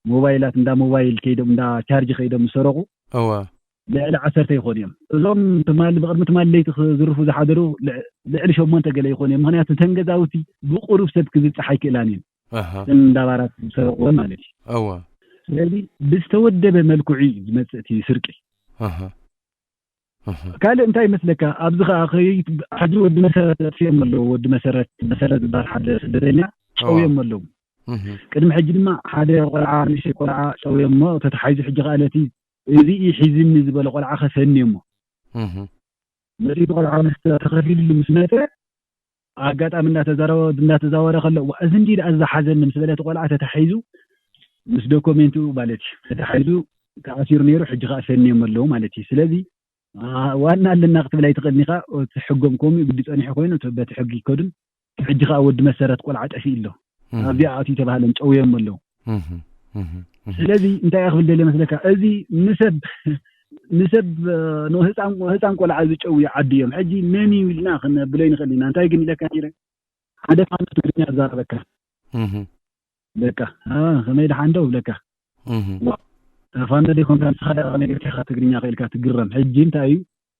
ሞባይላት እንዳ ሞባይል ከይዶም እንዳ ቻርጅ ከይዶም ዝሰረቑ እወ ልዕሊ ዓሰርተ ይኾኑ እዮም። እዞም ትማሊ ብቅድሚ ትማሊ ለይቲ ክዝርፉ ዝሓደሩ ልዕሊ ሸሞንተ ገለ ይኾኑ እዮም። ምክንያቱ ተን ገዛውቲ ብቁሩብ ሰብ ክብፅሕ ኣይክእላን እየን። ኣሃ እተን እንዳባራት ዝሰረቑወን ማለት እዩ። እወ ስለዚ ብዝተወደበ መልክዑ እዩ ዝመፅእ እቲ ስርቂ። ኣሃ ኣሃ ካልእ እንታይ ይመስለካ? ኣብዚ ከዓ ከይት- ሕጂ ወዲ መሰረት ተጥፊኦም ኣለዉ። ወዲ መሰረት መሰረት ዝበሃል ሓደ ስደተኛ ጨውዮም ኣለዉ። እህ ቅድሚ ሕጂ ድማ ሓደ ቆልዓ ንእሽተይ ቆልዓ ጨውዮሞ ተተሓይዙ ሕጂ ከዓ ነቲ እዚ እዩ ሒዝኒ ዝበለ ቆልዓ ከፈንዮሞ እህ መፅኢቱ ቆልዓ ምስ ተኸፊልሉ ምስ መፀ ኣጋጣሚ እንዳተዛረበ እንዳተዛወረ ከሎ "ዋ፣ እዚ እንዲ ደኣ ዝሓዘኒ ምስ በለ እቲ ቆልዓ ተታሒዙ ምስ ዶኮሜንቱ ማለት እዩ ተታሒዙ ተኣሲሩ ነይሩ። ሕጂ ከዓ ፈንዮም ኣለዉ ማለት እዩ። ስለዚ ኣ፣ ዋና ኣለና ክትብል ኣይትኽእልን ኢኻ። እቲ ሕጎም ከምኡ ግዲ ፀኒሑ ኮይኑ እቲ በቲ ሕጊ ይከዱን ሕጂ ከዓ ወዲ መሰረት ቆልዓ ጠፊኡ ኣሎ። ኣብዚኣ ኣትዩ ተባህለን ጨውዮም ኣለዉ። ስለዚ እንታይ እያ ክብል ደልየ መስለካ? እዚ ንሰብ ንሰብ እ፣ ንህፃን ህፃን ቆልዓ ዝጨውዩ ዓዲ እዮም። ሕጂ መን እዩ ኢልና ክነብሎ ይንኽእል ኢና። እንታይ ግን ኢለካ ነይረ ሓደ ፋኖ ትግርኛ ዝዛረበካ በቃ እ፣ ከመይ ደሓን ዶ ብለካ ፋኖ ደይኮንካ ንስኻ ደኣ ከመይ ጌርካ ኢኻ ትግርኛ ክኢልካ ትግረም። ሕጂ እንታይ እዩ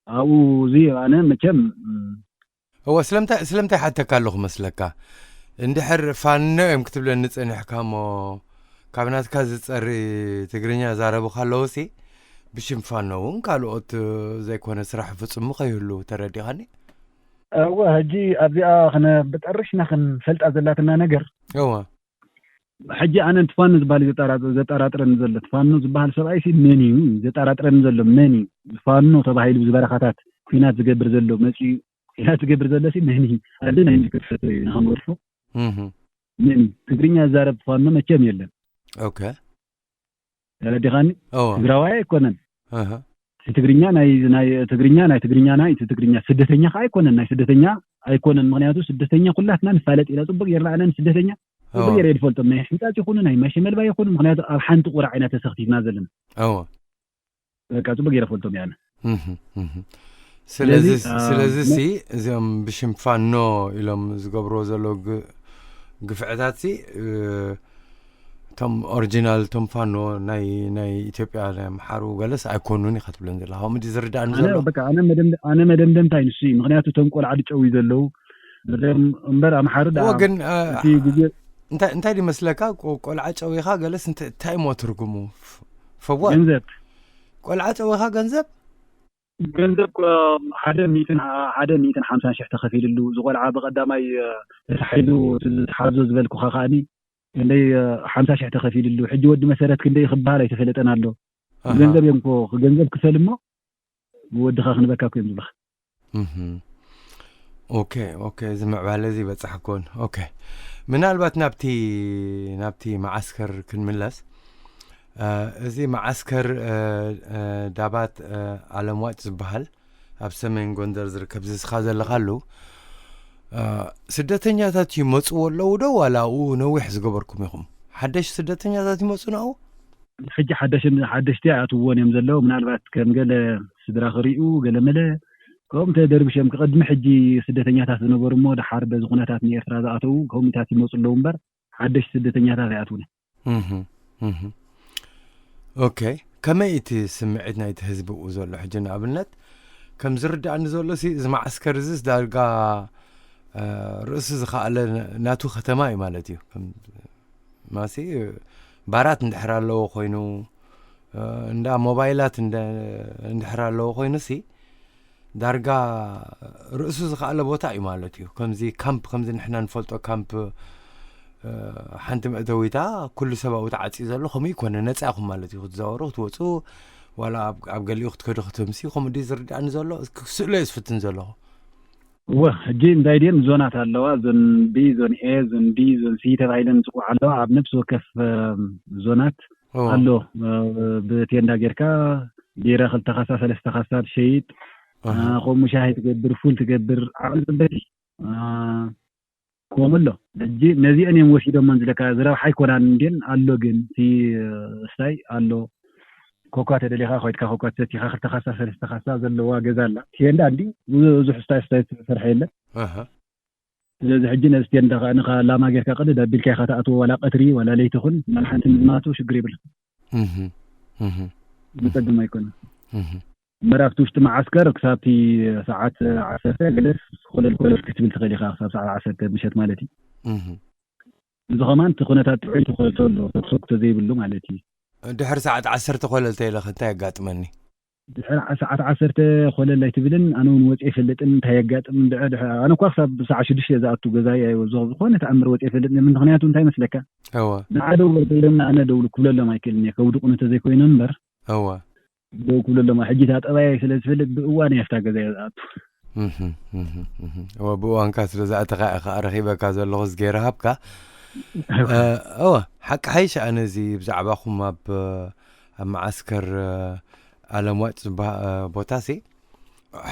ኣብኡ እዚ ኣነ መቸም እ፣ እወ ስለምንታይ ስለምንታይ ሓተካ ኣለኹ መስለካ? እንድሕር ፋኖ እዮም ክትብለኒ ጸኒሕካ እሞ ካብ ናትካ ዝጸሪ ትግርኛ ዛረብኻ ኣለውሲ ብሽም ፋኖ እውን ካልኦት ዘይኮነ ስራሕ ፍጹሙ ከይህሉ ተረዲኻኒ? እወ፣ ሕጂ ኣብዚኣ ክነ-፣ ብጠርሽና ክንፈልጣ ዘላትና ነገር፣ እወ ሕጂ ኣነ እቲ ፋኖ ዝበሃል ዘጠራ-፣ ዘጠራጥረኒ ዘሎ፣ እቲ ፋኖ ዝበሃል ሰብኣይ ሲ መን እዩ? ዘጠራጥረኒ ዘሎ መን እዩ? ፋኖ ተባሂሉ ኣብዚ በረኻታት ኲናት ዝገብር ዘሎ፣ መፂኡ ኲናት ዝገብር ዘሎ ሲ መን እዩ? ኣደ ናይ ምልክት ፈቶ እዩ ንኸምወድፎ እህ መን እዩ? ትግርኛ ዝዛረብ ፋኖ መቸም የለን። ኦኬ ተረዲኻኒ? እወ ትግራዋይ ኣይኮነን። እህ እቲ ትግርኛ ናይ፣ ናይ ትግርኛ፣ ናይ ትግርኛ፣ ናይ እቲ ትግርኛ ስደተኛ ከዓ ኣይኮነን፣ ናይ ስደተኛ ኣይኮነን። ምክንያቱ ስደተኛ ኩላትና ንፋለጥ ኢና፣ ፅቡቅ ጌርና ኣነ ንስደተኛ ፅቡቅ እወ ጌረ ይፈልጦም፣ ናይ ሕንጣጭ ይኹኑ ናይ ማሸ መልባ ይኹኑ። ምክንያቱ ኣብ ሓንቲ ቁራዕ ኢና ተሰክቲትና ዘለና፣ እወ በቃ ፅቡቅ ጌረ ፈልጦም እየ ኣነ። እህ እህ ስለዚ ስለዚ፣ አ፣ ስለዚ መ- ሲ እዚኦም ብሽም ፋኖ ኢሎም ዝገብርዎ ዘለዉ ግ-፣ ግፍዕታት ሲ እ፣ እቶም ኦሪጂናል እቶም ፋኖ ናይ ናይ ኢትዮጵያ ናይ ኣምሓሩ ገለስ ኣይኮኑን ኢኻ ትብለን ዘለኻ፣ ከምኡ ድዩ ዝርዳእኒ ኣነ ዘሎ? በቃ ኣነ መደምደ-፣ ኣነ መደምደምታ እዩ ንሱ እዩ። ምክንያቱ እቶም ቆልዓ ድጨው ዘለዉ እዞም እምበር ኣምሓሩ እወ ደኣ ግን እ፣ እቲ ግዜ እንታይ እንታይ ድመስለካ ቆ-፣ ቆልዓ ጨዊኻ ገለስ እንተ-፣ እንታይ እሞ ትርጉሙ? ፈዋት ገንዘብ ቆልዓ ጨዊኻ ገንዘብ ገንዘብ ኮ-፣ ሓደ ሚእትን ሓደ ሚእትን ሓምሳን ሽሕ ተኸፊልሉ፣ እዚ ቆልዓ ብቐዳማይ እ፣ ተታሒዙ፣ እቲ ዝተሓዞ ዝበልኩኻ ከኣኒ ክንደይ እ፣ ሓምሳ ሽሕ ተኸፊልሉ። ሕጂ ወዲ መሰረት ክንደይ ክበሃል ኣይተፈለጠን ኣሎ። ኣሃ ገንዘብ እዮም ኮ፣ ገንዘብ ክፈል እሞ ወድኻ ክንበካ እኮ እዮም ዝብለኻ። እህ ኦኬ ኦኬ፣ እዚ ምዕባለ እዚ ይበጻሕ ኮን። ኦኬ ምናልባት ናብቲ ናብቲ መዓስከር ክንምለስ። እ፣ እዚ መዓስከር እ፣ እ፣ ዳባት እ፣ ዓለም ዋጭ ዝበሃል ኣብ ሰሜን ጎንደር ዝርከብ ዝስኻ ዘለኻሉ እ፣ ስደተኛታት ይመጽዎ ኣለዉ ዶ ዋላ ኣብኡ ነዊሕ ዝገበርኩም ኢኹም? ሓደሽ ስደተኛታት ይመጹ ናብኡ? ሕጂ ሓደሽን ሓደሽቲ ኣይኣትውዎን እዮም ዘለዉ። ምናልባት ከም ገለ ስድራ ክሪኡ ገለ መለ ከምኡ ተደርብሾም፣ ቅድሚ ሕጂ ስደተኛታት ዝነበሩ እሞ ደሓር በዚ ኩነታት ንኤርትራ ዝኣተዉ ከምኡታት ይመፁ ኣለዉ እምበር ሓደሽቲ ስደተኛታት ኣይኣትውን እዮም። እህ እህ ኦኬ ከመይ እቲ ስምዒት ናይቲ ህዝቢ ኣብኡ ዘሎ? ሕጂ ንኣብነት ከም ዝርዳእኒ ዘሎ ሲ እዚ መዓስከር እዚ ዳርጋ እ፣ ርእሱ ዝኸኣለ ናቱ ከተማ እዩ ማለት እዩ። ከም ማሲ ባራት እንድሕር ኣለዎ ኮይኑ እ፣ እንዳ ሞባይላት እንደ- እንድሕር ኣለዎ ኮይኑ ሲ ዳርጋ ርእሱ ዝኸኣለ ቦታ እዩ ማለት እዩ። ከምዚ ካምፕ ከምዚ ንሕና ንፈልጦ ካምፕ እ፣ ሓንቲ መእተዊታ ኩሉ ሰብ ኣብኡ ተዓፅዩ ዘሎ ከምኡ ይኮነ፣ ነፃ ኢኹም ማለት እዩ ክትዛወሩ ክትወፁ ዋላ ኣብ ኣብ ገሊኡ ክትከዱ ክትምሲ ከምኡ ድዩ ዝርዳእኒ ዘሎ? ክስእሎ እየ ዝፍትን ዘለኹ። እወ ሕጂ እንታይ ድየን ዞናት ኣለዋ፣ ዞን ቢ፣ ዞን ኤ፣ ዞን ዲ፣ ዞን ሲ ተባሂለን ዝፅውዓ ኣለዋ። ኣብ ነብሲ ወከፍ እ፣ ዞናት እዎ። ኣሎ እ፣ ብቴንዳ ጌርካ ቢራ ክልተ ካሳ ሰለስተ ካሳ ትሸይጥ፣ እ፣ ኣሃ። ከምኡ ሻሂ ትገብር፣ ፉል ትገብር፣ ዓቕሊ ፅበት እዩ። እ፣ ከምኡ ኣሎ። ሕጂ ነዚአን እዮም ወሲዶመን ዝለካ፣ ዝረብሓ ኣይኮናን እንድየን ኣሎ፣ ግን እቲ እ፣ ስታይ ኣሎ። ኮኳ ተደሊኻ ኮይድካ ኮኳ ትሰቲኻ ክልተ ካሳ ሰለስተ ካሳ ዘለዋ ገዛ ኣላ። ቴንዳ እንዲ ብዙ- ብዙሕ ስታይ ስታይ ዝተሰርሐ የለን። ኣሃ። ስለዚ ሕጂ ነዚ ቴንዳ ከኣ ንኻ ላማ ጌርካ ቅድድ ኣቢልካ ኢኻ ትኣትዎ፣ ዋላ ቀትሪ ዋላ ለይቲ ኹን ናብ ሓንቲ ምዝማቱ ሽግር የብሉ። እህ፣ እህ፣ ዝጸግም ኣይኮነን። እህ። እምበር ኣብቲ ውሽጢ መዓስከር ክሳብቲ ሰዓት ዓሰርተ ገለስ ኮለል ኮለል ክትብል ትኽእል ኢኻ፣ ክሳብ ሰዓት ዓሰርተ ምሸት ማለት እዩ። እህ። እዚ ኸማን እቲ ኩነታት ጥዑይ ተኾይቶ ኣሎ፣ ተኩሶ ዘይብሉ ማለት እዩ። ድሕሪ ሰዓት ዓሰርተ ኮለል ተይለኸ እንታይ የጋጥመኒ? ድሕሪ ዓ- ሰዓት ዓሰርተ ኮለል ኣይትብልን፣ ኣነ እውን ወፂአ ይፈልጥን እንታይ የጋጥም ድሕሪ ድሕሪ ኣነ እኳ ክሳብ ሰዓት ሽዱሽተ ዝኣቱ ገዛይ ኣይወ- ዝኾነ ተኣምር ወፂአ ይፈልጥን። ምክንያቱ እንታይ መስለካ? እወ ንዓ ደውሉ ተይሎም ንኣነ ደውሉ ክብለሎም ኣይክእልን እየ፣ ከውድቑኒ ተዘይኮይኖም እምበር እወ ደው ክብለሎም። ሕጂ እታ ጠባይ ስለ ዝፈልጥ ብእዋን እየ ኣብታ ገዛ እየ ዝኣቱ። እህ፣ እህ፣ እህ። እወ ብእዋንካ ስለ ዝኣተኻ እየ ከዓ ረኺበካ ዘለኹ ዝገይረ ሃብካ። እወ ሓቂ ሓይሽ ኣነ እዚ ብዛዕባኹም ኣብ ኣብ መዓስከር ኣለምዋጭ ዝበሃል ቦታ ሲ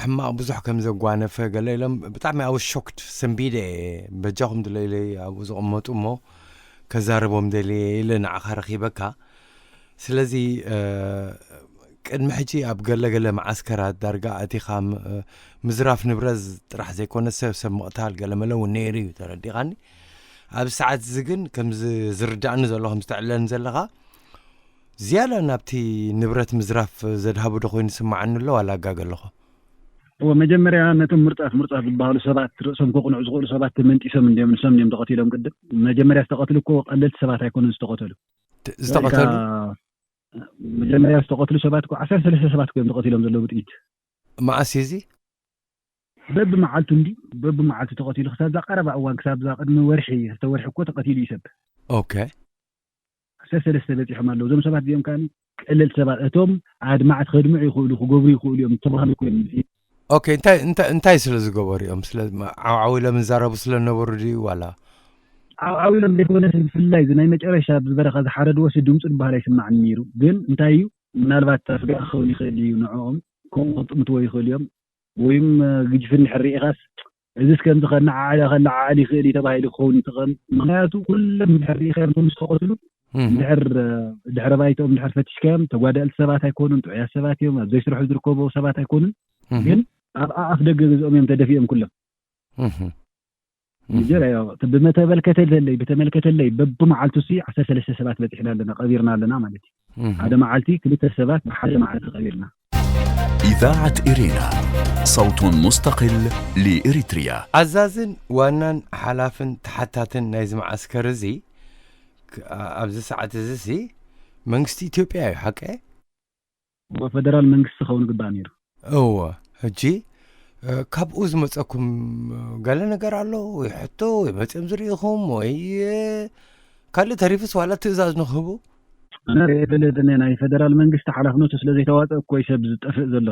ሕማቕ ብዙሕ ከም ዘጓነፈ ገለ ኢሎም ብጣዕሚ ኣብ ሾክድ ሰንቢደ እየ። በጃኹም ድለይለይ ኣብኡ ዝቕመጡ እሞ ከዛርቦም ደልየ ኢለ ንዓኻ ረኺበካ። ስለዚ ቅድሚ ሕጂ ኣብ ገለገለ መዓስከራት ዳርጋ ኣቲኻ ምዝራፍ ንብረት ጥራሕ ዘይኮነ ሰብ ሰብ ምቕታል ገለመለ እውን ነይሩ እዩ፣ ተረዲኻኒ። ኣብዚ ሰዓት እዚ ግን ከምዚ ዝርዳእኒ ዘሎ ከምዚ ተዕለኒ ዘለኻ ዝያዳ ናብቲ ንብረት ምዝራፍ ዘድሃቡ ዶ ኮይኑ ይስምዓኒ ኣሎ ዋላ ኣጋገ ኣለኹ? እወ መጀመርያ ነቶም ምርጻት ምርጻት ዝበሃሉ ሰባት ርእሶም ከቕንዑ ዝኽእሉ ሰባት ተመንጢሶም እንድዮም፣ ንሶም እንድዮም ተቐቲሎም ቅድም። መጀመርያ ዝተቐትሉ እኮ ቀለልቲ ሰባት ኣይኮኑን ዝተቐተሉ። ዝተቐተሉ መጀመርያ ዝተቐትሉ ሰባት እኮ ዓሰርተ ሰለስተ ሰባት እዮም ተቐቲሎም ዘለዉ ብጥይት። መዓስ እዩ እዚ? በብመዓልቱ እንዲ በብመዓልቱ ተቐቲሉ ክሳብ እዛ ቀረባ እዋን ክሳብ እዛ ቅድሚ ወርሒ ክልተ ወርሒ እኮ ተቐቲሉ እዩ ሰብ። ኦኬ። ሰለስተ በፂሖም ኣለዉ። እዞም ሰባት እዚኦም ከኣ ቀለል ሰባት እቶም ኣድማዕት ከድምዑ ይኽእሉ ክገብሩ ይኽእሉ እዮም ተባህሉ ኮይኖም። ኦኬ። እንታይ እንታይ እንታይ ስለ ዝገበሩ እዮም? ስለ ዓውዓው ኢሎም ዝዛረቡ ስለ ነበሩ ድዩ ዋላ? ዓብዓብ ኢሎም ዘይኮነ ብፍላይ እዚ ናይ መጨረሻ ኣብዚ በረኻ ዝሓረድዎ ሲ ድምፁ ዝበሃል ኣይስማዕን ነይሩ። ግን እንታይ እዩ ምናልባት ኣስጋእ ክኸውን ይኽእል እዩ ንዕኦም ከምኡ ክጥምትዎ ይኽእል እዮም። ወይም ግጅፊ እንድሕር ርኢኻስ እዚስ ከምዚ ከነዓዕለ ከለዓዕል ይኽእል እዩ ተባሂሉ ክኸውን ይትኽእል። ምክንያቱ ኩሎም እንድሕር ርኢኻዮም እቶም ዝተቐትሉ እንድሕር ድሕረ ባይትኦም እንድሕር ፈቲሽካዮም ተጓዳእቲ ሰባት ኣይኮኑን፣ ጥዑያት ሰባት እዮም፣ ኣብ ዘይስርሑ ዝርከቡ ሰባት ኣይኮኑን። ግን ኣብ ኣፍ ደገ ገዝኦም እዮም ተደፊኦም ኩሎም። እህ። ንጀር ያው ብመተበልከተለይ ብተመልከተለይ በብመዓልቱ ሲ ዓሰርተ ሰለስተ ሰባት በፂሕና ኣለና ቀቢርና ኣለና ማለት እዩ። ሓደ መዓልቲ ክልተ ሰባት ብሓደ መዓልቲ ቀቢርና። إذاعة إرينا، صوت مستقل لإريتريا. ኣዛዝን ዋናን ሓላፍን ተሓታትን ናይዚ መዓስከር እዚ ክ- ኣ- ኣብዚ ሰዓት እዚ ሲ መንግስቲ ኢትዮጵያ እዩ ሓቀ? ፈደራል መንግስቲ ክኸውን ግባእ ነይሩ። እወ። ሕጂ እ፣ ካብኡ ዝመፀኩም እ፣ ገለ ነገር ኣሎ ወይ ሕቶ ወይ መፅኦም ዝርኢኹም ወይ እ፣ ካልእ ተሪፍስ ዋላ ትእዛዝ ንክህቡ? ኣነ ርኤ በለ ናይ ፈደራል መንግስቲ ሓላፍነቱ ስለ ዘይተዋፀ እኮ እዩ ሰብ ዝጠፍእ ዘሎ።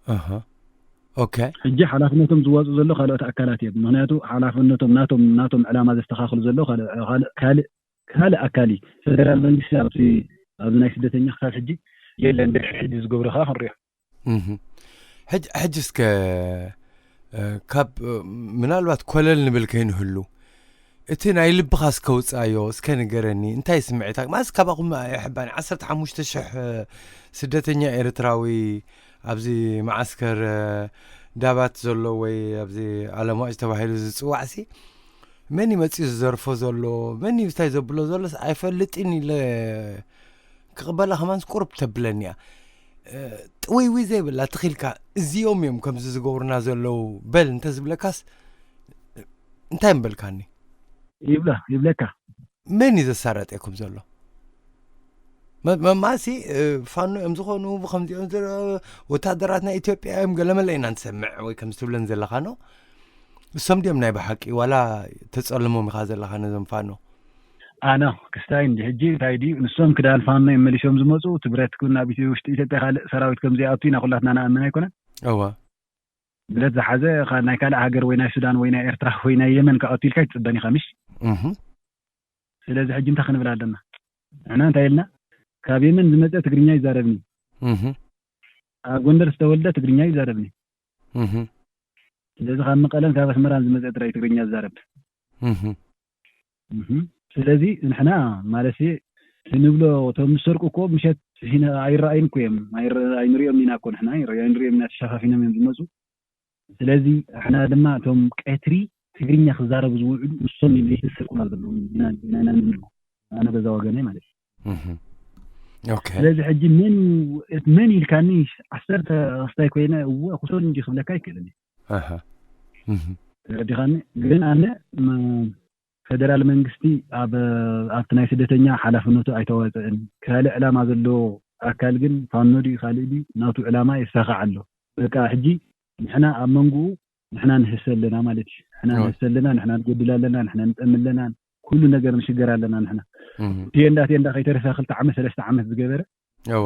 ኣሃ። ኦኬ። ሕጂ ሓላፍነቶም ዝዋፁ ዘሎ ካልኦት ኣካላት እዮም። ምክንያቱ ሓላፍነቶም ናቶም ናቶም ዕላማ ዘስተካክሉ ዘሎ ካልእ ካልእ ካልእ ካልእ ኣካል እዩ። ፈደራል መንግስቲ ኣብቲ ኣብዚ ናይ ስደተኛ ክሳብ ሕጂ የለን። ድሕሪ ሕጂ ዝገብሮ ከዓ ክንሪኦ። እህ። ሕጂ ሕጂ እስከ እ፣ ካብ እ፣ ምናልባት ኮለል ንብል ከይንህሉ እቲ ናይ ልብኻ እስከ ውፃዮ እስከ ንገረኒ እንታይ ስምዒታ ማለት ካባኹም ይሕባኒ ዓሰርተ ሓሙሽተ ሽሕ እ፣ ስደተኛ ኤርትራዊ ኣብዚ መዓስከር እ፣ ዳባት ዘሎ ወይ ኣብዚ ኣለማጭ ተባሂሉ ዝፅዋዕሲ መን ይመፅኡ ዝዘርፎ ዘሎ መን እንታይ ዘብሎ ዘሎስ ኣይፈልጥን ኢለ ክቕበላ ከማንስ ቁርብ ተብለኒ እያ። እ፣ ጥውይውይ ዘይብላ ትኺልካ እዚኦም እዮም ከምዚ ዝገብሩና ዘለዉ በል እንተዝብለካስ እንታይ ምበልካኒ? ይብላ ይብለካ። መን እዩ ዘሳረጠኩም ዘሎ? መ- መማሲ እ፣ ፋኖ እዮም ዝኾኑ ብከምዚኦም ዝረ- ወታደራት ናይ ኢትዮጵያ እዮም ገለመለ ኢና ንሰምዕ ወይ ከምዚ ትብለን ዘለኻ ኖ እሶም ድዮም ናይ ብሓቂ ዋላ ተጸልሞም ኢኻ ዘለኻ ነዞም ፋኖ? ኣነ ክስታይ እንዲ ሕጂ እንታይ ድዩ ንሶም ክዳን ፋኖ እዮም መሊሶም ዝመፁ። እቲ ብረት ግን ናብ ኢትዮ- ውሽጢ ኢትዮጵያ ካልእ ሰራዊት ከም ዘይኣቱ ኢና ኩላትና ንኣምን ኣይኮነን። እወ። ብረት ዝሓዘ ካ- ናይ ካልእ ሃገር ወይ ናይ ሱዳን ወይ ናይ ኤርትራ ወይ ናይ የመን ክኣቱ ኢልካ ይትፅበን ኢኻ ምሽ። እህ። ስለዚ ሕጂ እንታይ ክንብል ኣለና? ንሕና እንታይ ኢልና? ካብ የመን ዝመፀ ትግርኛ ይዛረብኒ፣ እህ። ኣብ ጎንደር ዝተወልደ ትግርኛ ይዛረብኒ። እህ። ስለዚ ካብ መቐለን ካብ ኣስመራን ዝመፀ ጥራይ ትግርኛ ዝዛረብ። እህ። እህ። ስለዚ ንሕና ማለት ክንብሎ እቶም ዝሰርቁ እኮ ምሸት ሂነ ኣይረኣዩን እኮ እዮም። ኣይረ- ኣይንሪኦም ኢና እኮ ንሕና ኣይረ- ኣይንሪኦም ኢና ተሸፋፊኖም እዮም ዝመፁ። ስለዚ ንሕና ድማ እቶም ቀትሪ ትግርኛ ክዛረቡ ዝውዕሉ ንሶም እዮም ዘይተሰርቁና ዘለዉ ኢና ኢና ኢና ንብሎ። ኣነ በዛ ወገነይ ማለት እዩ። እህ። ኦኬ። ስለዚ ሕጂ መን መን ኢልካኒ ዓሰርተ ክስታይ ኮይነ እወ ክሶን እንጂ ክብለካ ኣይክእልን እዩ። ኣሃ። እህ። ተረዲኻኒ። ግን ኣነ ም- ፈደራል መንግስቲ ኣብ ኣብቲ ናይ ስደተኛ ሓላፍነቱ ኣይተዋፅእን። ካልእ ዕላማ ዘለዎ ኣካል ግን ፋኖ ድዩ ካልእ ድዩ ናቱ ዕላማ የሳኽዕ ኣሎ። በቃ ሕጂ ንሕና ኣብ መንጎኡ ንሕና ንህሰ ኣለና ማለት እዩ። ንሕና እወ። ንህሰ ኣለና፣ ንሕና ንጎድል ኣለና፣ ንሕና ንጠሚ ኣለና፣ ኩሉ ነገር ንሽገር ኣለና ንሕና። እህ። ቴንዳ ቴንዳ ከይተረፈ ክልተ ዓመት ሰለስተ ዓመት ዝገበረ እወ።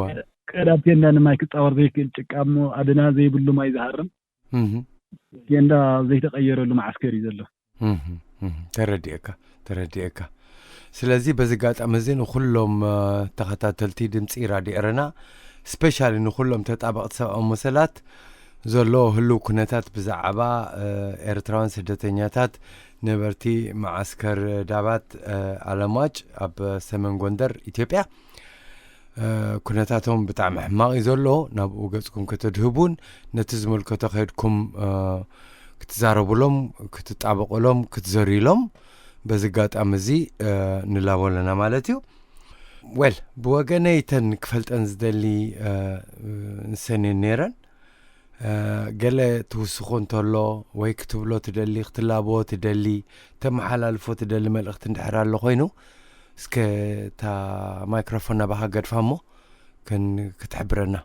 ቀዳብ ቴንዳ ንማይ ክፃወር ዘይክእል ጭቃ እሞ ኣደና ዘይብሉ ማይ ዝሃርም እህ። ቴንዳ ዘይተቀየረሉ መዓስከር እዩ ዘሎ። እህ፣ እህ፣ ተረዲኤካ ተረዲኤካ። ስለዚ በዚ ኣጋጣሚ እዚ ንኩሎም እ፣ ተኸታተልቲ ድምፂ ራድዮ ኤረና ስፔሻሊ ንኩሎም ተጣበቕቲ ሰብኣዊ መሰላት ዘሎ ህልው ኩነታት ብዛዕባ እ፣ ኤርትራውያን ስደተኛታት ነበርቲ መዓስከር ዳባት እ፣ ኣለማጭ ኣብ ሰሜን ጎንደር ኢትዮጵያ እ፣ ኩነታቶም ብጣዕሚ ሕማቕ እዩ ዘሎ። ናብኡ ገጽኩም ከተድህቡን ነቲ ዝመልከቶ ከይድኩም እ፣ ክትዛረቡሎም፣ ክትጣበቑሎም፣ ክትዘርዩሎም በዚ ኣጋጣሚ እዚ እ፣ ንላቦ ኣለና ማለት እዩ። ዌል ብወገነይ እተን ክፈልጠን ዝደሊ እ፣ ንሰን እየን ነይረን። እ፣ ገለ ትውስኾ እንተሎ ወይ ክትብሎ ትደሊ ክትላበዎ ትደሊ ተመሓላልፎ ትደሊ መልእኽቲ እንድሕር ኣሎ ኮይኑ እስከ እታ ማይክሮፎን ናባኻ ገድፋ እሞ ከን ክትሕብረና።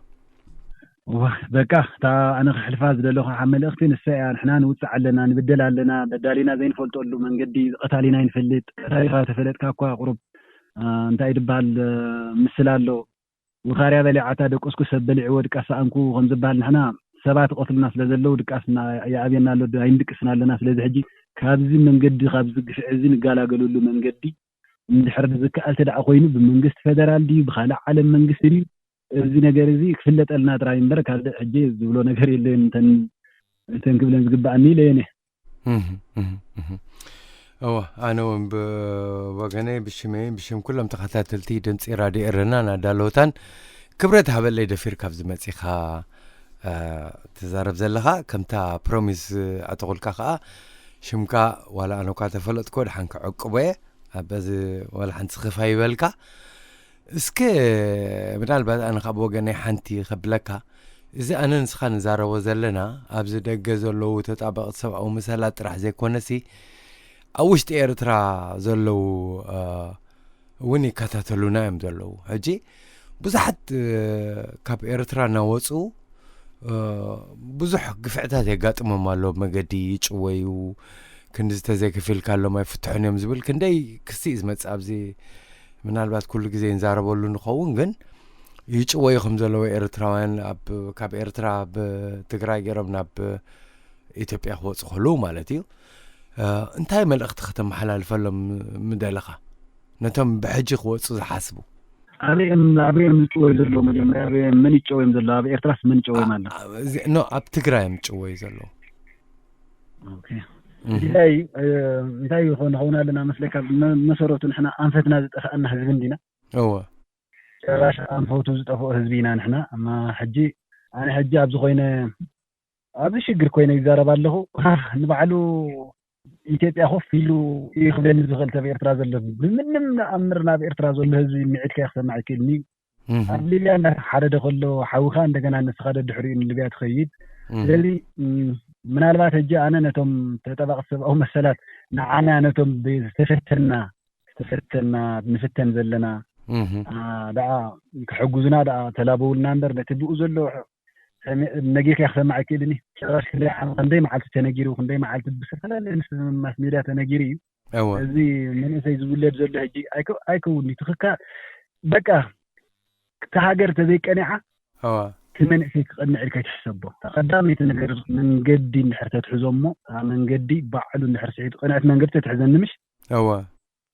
እዋ፣ በቃ፣ እታ ኣነ ክሕልፋ ዝደለኹ ሓ-፣ መልእኽቲ ንሳ እያ። ንሕና ንውጽዕ ኣለና፣ ንብደል ኣለና፣ በዳሊና ዘይንፈልጠሉ መንገዲ፣ ቀታሊና ይንፈልጥ። ቀታሊኻ ተፈለጥካ እኳ ቁሩብ፣ አ፣ እንታይ ድበሃል፣ አ፣ ምስል ኣሎ። ውኻርያ በሊዓታ ደቀስኩ ሰብ በሊዕዎ ድቃስ ሰኣንኩ ከም ዝበሃል፣ ንሕና ሰባት ይቐትሉና ስለ ዘለዉ ድቃስና ይኣብየና ኣሎ፣ ኣይንድቅስን ኣለና። ስለዚ ሕጂ ካብዚ መንገዲ፣ ካብዚ ግፍዒ እዚ ንጋላገለሉ መንገዲ እንድሕር ዝከኣል ተደኣ ኮይኑ፣ ብመንግስቲ ፌደራል ድዩ፣ ብኻልእ ዓለም መንግስቲ ድዩ፣ እዚ ነገር እዚ ክፍለጠልና ጥራይ እምበር፣ ካልእ ሕጂ ዝብሎ ነገር የለየን። እንተን፣ እንተን ክብለን ዝግበኣኒ ኢለየን እየ። እህ፣ እህ፣ እህ። እወ፣ ኣነ እውን ብወገነይ፣ ብሽመይ፣ ብሽም ኩሎም ተኸታተልቲ ድምፂ ራድዮ ኤረናን ኣዳለውታን፣ ክብረት ሃበለይ፣ ደፊርካ ኣብዚ መፂኻ፣ እ፣ ትዛረብ ዘለኻ። ከምታ ፕሮሚስ ኣተኹልካ ከዓ፣ ሽምካ ዋላ ኣነ እኳ ተፈለጥኮ፣ ድሓን ክዕቅቦ እየ። ኣብ በዚ ዋላ ሓንቲ ስኽፍ ኣይበልካ። እስከ ምናልባት ኣነ ካብ ወገነይ ሓንቲ ከብለካ፣ እዚ ኣነ ንስኻ ንዛረቦ ዘለና፣ ኣብዚ ደገ ዘለዉ ተጣበቕቲ ሰብኣዊ መሰላት ጥራሕ ዘይኮነሲ፣ ኣብ ውሽጢ ኤርትራ ዘለዉ፣ እ፣ እውን ይከታተሉና እዮም ዘለዉ። ሕጂ ብዙሓት፣ እ፣ ካብ ኤርትራ እናወፁ፣ እ፣ ብዙሕ ግፍዕታት የጋጥሞም ኣሎ። መገዲ ይጭወዩ፣ ክንዲ ዝተዘይከፊልካሎም ኣይፍትሑን እዮም ዝብል ክንደይ ክሲ እዩ ዝመጽእ። ኣብዚ ምናልባት ኩሉ ግዜ ንዛረበሉ ንኸውን፣ ግን ይጭወዩ ከም ዘለዉ ኤርትራውያን፣ ኣብ፣ ካብ ኤርትራ ብትግራይ ገይሮም ናብ ኢትዮጵያ ክወፁ ከለዉ ማለት እዩ። እ፣ እንታይ መልእኽቲ ከተመሓላልፈሎም ምደለኻ? ነቶም ብሕጂ ክወፁ ዝሓስቡ። ኣበይ እዮም፣ ኣበይ እዮም ዝጭወዩ ዘለዉ? መጀመርያ ኣበይ፣ መን ይጨወዮም ዘሎ? ኣብ ኤርትራስ መን ይጨወዮም ኣሎ? ኣ-፣ ኣ-፣ እዚ፣ ኖ፣ ኣብ ትግራይ እዮም ዝጭወዩ ዘለዉ። ኦኬ። እህ። እንታይ፣ እ፣ እንታይ ይኾን፣ ንኸውን ኣለና መስለካ? መ-፣ መሰረቱ ንሕና ኣንፈትና ዝጠፍኣና ህዝቢ እንዲና። እወ። ጭራሽ ኣንፈቱ ዝጠፍኦ ህዝቢ ኢና ንሕና። እማ ሕጂ፣ ኣነ ሕጂ ኣብዚ ኮይነ፣ ኣብዚ ሽግር ኮይነ ይዛረብ ኣለኹ። ሃ፣ ንባዕሉ ኢትዮጵያ ኮፍ ኢሉ እዩ ክብለኒ ዝኽእል ሰብ ኤርትራ ዘሎ። ብምንም ንኣምር ናብ ኤርትራ ዘሎ ህዝቢ ምዒድካ ክሰማዕ ኣይክእልን እዩ። እህ። ኣብ ሊብያ እናተሓረደ ከሎ ሓውኻ እንደገና ንስኻ ደድሕሪኡ ንሊብያ ትኸይድ። እህ። ስለዚ፣ ም፣ ምናልባት ሕጂ ኣነ ነቶም ተጣባቕቲ ሰብኣዊ መሰላት ንዓና ነቶም ዝተፈተና፣ ዝተፈተና፣ ንፍተን ዘለና፣ እህ። ኣ፣ ደኣ ክሕግዙና ደኣ ተላበውልና እምበር ነቲ ብኡ ዘሎ ሰሚ-፣ ነጊርካ ክሰማዕ ኣይክእልን እዩ። ጭራሽ ክንደይ ዓመት፣ ክንደይ መዓልቲ ተነጊሩ፣ ክንደይ መዓልቲ ብዝተፈላለየ ምስ ማስ ሜድያ ተነጊሩ እዩ። እወ። እዚ መንእሰይ ዝውለድ ዘሎ ሕጂ ኣይከ-፣ ኣይከውን እዩ። ትኽካ-፣ በቃ፣ እታ ሃገር ተዘይቀኒዓ፣ እወ። እቲ መንእሰይ ክቐንዕ ኢልካ ኣይትሕሰቦ። እታ ቀዳመይቲ ነገር መንገዲ እንድሕር ተትሕዞ እሞ፣ እታ መንገዲ ባዕሉ እንድሕር ስሒቱ፣ ቅንዕቲ መንገዲ ተትሕዘኒ ምሽ? እወ።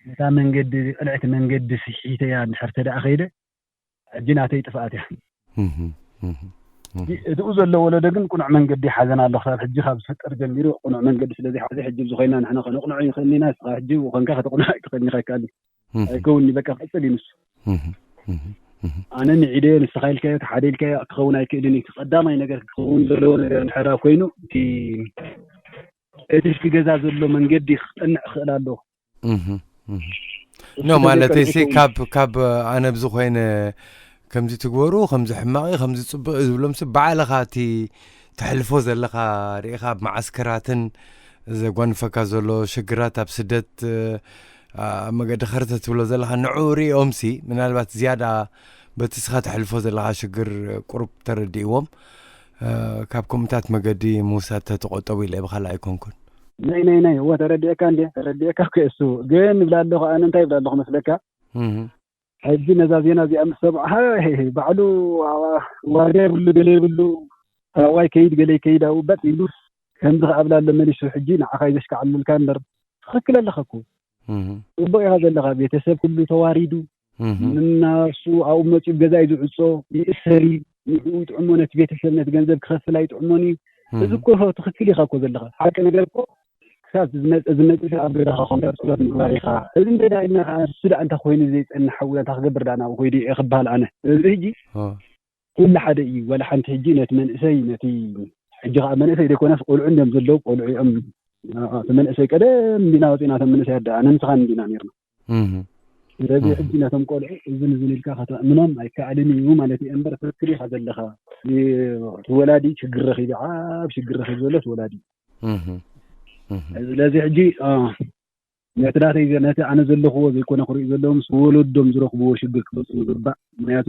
እታ መንገዲ፣ ቅንዕቲ መንገዲ ስሒተያ እንድሕር ተደኣ ከይደ፣ ሕጂ ናተይ ጥፍኣት እያ። እህ፣ እህ፣ እህ። እቲ፣ እቲኡ ዘሎ ወለዶ ግን ቅኑዕ መንገዲ ይሓዘን ኣሎ። ክሳብ ሕጂ ካብ ዝፍጠር ጀሚሩ ቅኑዕ መንገዲ ስለ ዘይሓዘ፣ ሕጂ ኣብዚ ኮይና ንሕና ከነቕንዖ ይኽእልን ኢና። ንስኻ ሕጂ ኮንካ ከተቕንዖ ኣይትኽእልን ኢኻ፣ ኣይከኣልን። እህ። ኣይከውንኒ፣ በቃ ክቕጽል እዩ ንሱ። እህ፣ እህ፣ እህ። ኣነ ንዒደ፣ ንስኻ ኢልካዮ፣ እቲ ሓደ ኢልካዮ ክኸውን ኣይክእልን እዩ። እቲ ቀዳማይ ነገር ክኸውን ዘለዎ ነገር እንድሕር ኮይኑ፣ እቲ፣ እቲ ሽግር ገዛ ዘሎ መንገዲ ክቐንዕ ክኽእል ኣለዎ። እህ፣ እህ። እሱ ኖ፣ ተዘይቀንዑ ማለተይሲ ከውን ካብ፣ ካብ ኣነ ኣብዚ ኮይነ ከምዚ ትግበሩ፣ ከምዚ ሕማቕ እዩ፣ ከምዚ ጽቡቕ እዩ ዝብሎምሲ ባዕልኻ እቲ ተሕልፎ ዘለኻ ርኢኻ ኣብ መዓስከራትን ዘጓንፈካ ዘሎ ሽግራት ኣብ ስደት፣ እ፣ ኣብ መገዲ ከርተ ትብሎ ዘለኻ ንዑ ሪኦምሲ ምናልባት ዝያዳ በቲ ስኻ ተሕልፎ ዘለኻ ሽግር ቁሩብ ተረዲእዎም፣ እ፣ ካብ ከምኡታት መገዲ ምውሳድ ተተቆጠቡ ኢለ ብኻልእ ኣይኮንኩን። ናይ፣ ናይ፣ ናይ፣ እወ፣ ተረዲኤካ እንዴ? ተረዲኤካ እኮ እሱ። ግን ይብላ ኣለኹ፣ ኣነ እንታይ ይብላ ኣለኹ መስለካ? እህ። ሕጂ ነዛ ዜና እዚኣ ምስ ሰምዑ፣ ሃይ፣ ባዕሉ፣ ዋ-፣ ዋጋ የብሉ፣ ገለ የብሉ፣ ኣብኡ ኣይከይድ፣ ገለ ይከይድ፣ ኣብኡ በጥ ኢሉ፣ ከምዚ ክኣብላ ኣሎ መሊሱ፣ ሕጂ ንዓኻ እዩ ዘሽካዕልልካ እምበር፣ ትኽክል ኣለኻ እኮ። እህ። ጽቡቕ ኢኻ ዘለኻ፣ ቤተሰብ ኩሉ ተዋሪዱ፣ እህ። ንናሱ ኣብኡ መጺኡ ገዛ እዩ ዝዕጾ፣ ይእሰር እዩ፣ ንዕኡ ይጥዕሞ፣ ነቲ ቤተሰብ ነቲ ገንዘብ ክኸፍል ኣይጥዕሞን እዩ። እህ። እዚ እኮ ትኽክል ኢኻ እኮ ዘለኻ። ሓቂ ነገር እኮ ክሳብ ዝመጽእ፣ ዝመጽእ ኣብ ገዛኻ ኮንካ ጸሎት ምግባር ኢኻ። እዚ እንተ ደኣ ኢልና ከኣ ንሱ ደኣ እንታይ ኮይኑ ዘይጸንሕ ሓውና እንታይ ክገብር ደኣ ናብኡ ከይዱ እየ ክበሃል ኣነ። እዚ ሕጂ ኦ። ኩሉ ሓደ እዩ። ዋላ ሓንቲ ሕጂ ነቲ መንእሰይ፣ ነቲ ሕጂ ከኣ መንእሰይ ዘይኮነስ ቆልዑ እንድዮም ዘለዉ፣ ቆልዑ እዮም። እቲ መንእሰይ ቀደም እንዲና ወጺእና፣ እቶም መንእሰያት ደኣ ኣነን ንስኻን እንዲና ነይርና። እህ። ስለዚ እህ። ሕጂ ነቶም ቆልዑ እዝን እዝን ኢልካ ከተእምኖም ኣይከኣልን እዩ ማለት እዩ እምበር፣ ትክክል ኢኻ ዘለኻ። እቲ ወላዲ ሽግር ረኺቡ፣ ዓብ ሽግር ረኺቡ ዘሎ እቲ ወላዲ እዩ። እህ። እህ። ስለዚ ሕጂ፣ አ፣ ነቲ ናተይ ዘ-፣ ነቲ ኣነ ዘለኽዎ ዘይኮነ ክርእዩ ዘለዎም፣ ምስ ወለዶም ዝረኽብዎ ሽግር ክመጽኡ ይግባእ። ምኽንያቱ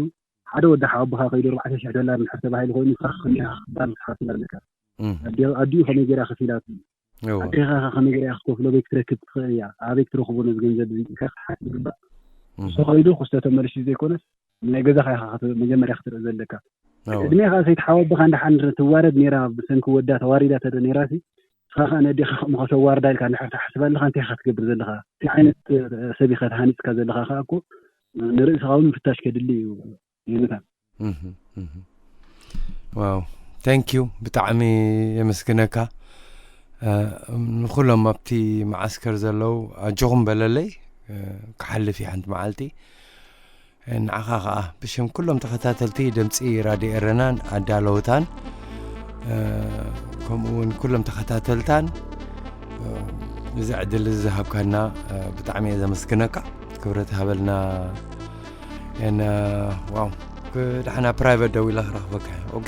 ሓደ ወዲ ሓወቦኻ ከይዱ ኣርባዕተ ሽሕ ዶላር እንድሕር ተባሂሉ ኮይኑ ንስኻ ከመይ ኢኻ ክትበሃል ክትሓስብ ኣለካ። ኣዲኡ ከመይ ገይራ ከፊላቱ፣ ኣዴኻ ከመይ ገይራ ክትከፍሎ፣ ኣበይ ክትረክብ ትኽእል እያ፣ ኣበይ ክትረኽቦ ነዚ ገንዘብ እዚ ኢልካ ክትሓስብ ይግባእ። እሱ ከይዱ ክስተ ተመልሽ ዘይኮነስ ናይ ገዛኻ ኢኻ መጀመርያ ክትርኢ ዘለካ። ዕድሜኻ ከይተሓወበኻ እንዳ ሓንድ ትዋረድ ነይራ፣ ብሰንኪ ወዳ ተዋሪዳ ተደ ነይራ ሲ እስኻ ከኣ ነዴኻ ከምኡ ከተዋርዳ ኢልካ እንድሕር ትሓስብ ኣለኻ እንታይ ኢኻ ትገብር ዘለኻ? እንታይ ዓይነት ሰብ ኢኻ ተሃኒፅካ ዘለኻ ከኣ እኮ ንርእስኻ እውን ምፍታሽ ከድሊ እዩ። ይነታ ዋው፣ thank you፣ ብጣዕሚ የመስግነካ። ንኩሎም ኣብቲ መዓስከር ዘለዉ ኣጆኹም በለለይ። ክሓልፍ እዩ ሓንቲ መዓልቲ። ንዓኻ ኸዓ ብሽም ኩሎም ተኸታተልቲ ድምፂ ራድዮ ኤረናን ኣዳለውታን ከምኡ እውን ኩሎም ተኸታተልታን እዚ ዕድል እዚ ዝሃብካና ብጣዕሚ እየ ዘመስግነካ። ክብረት ሃበልና። ዋው፣ ብድሕና ፕራይቨት ደው ኢለ ክረኽበካ። ኦኬ፣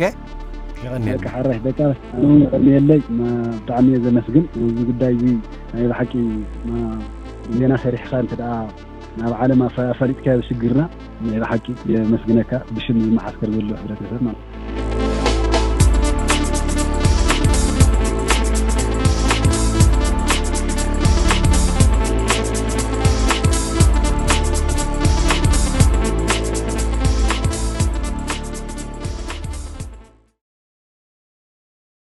ይቐኒየልና። በቃ ሓራይ በቃ ኣነ እውን የቐንየለይ። ብጣዕሚ እየ ዘመስግን። እዚ ጉዳይ እዚ ናይ ብሓቂ ዜና ሰሪሕካ እንተ ደኣ ናብ ዓለም ኣፋሊጥካዮ ሽግርና ናይ ብሓቂ የመስግነካ፣ ብሽም እዚ መዓስከር ዘሎ ሕብረተሰብ ማለት እዩ።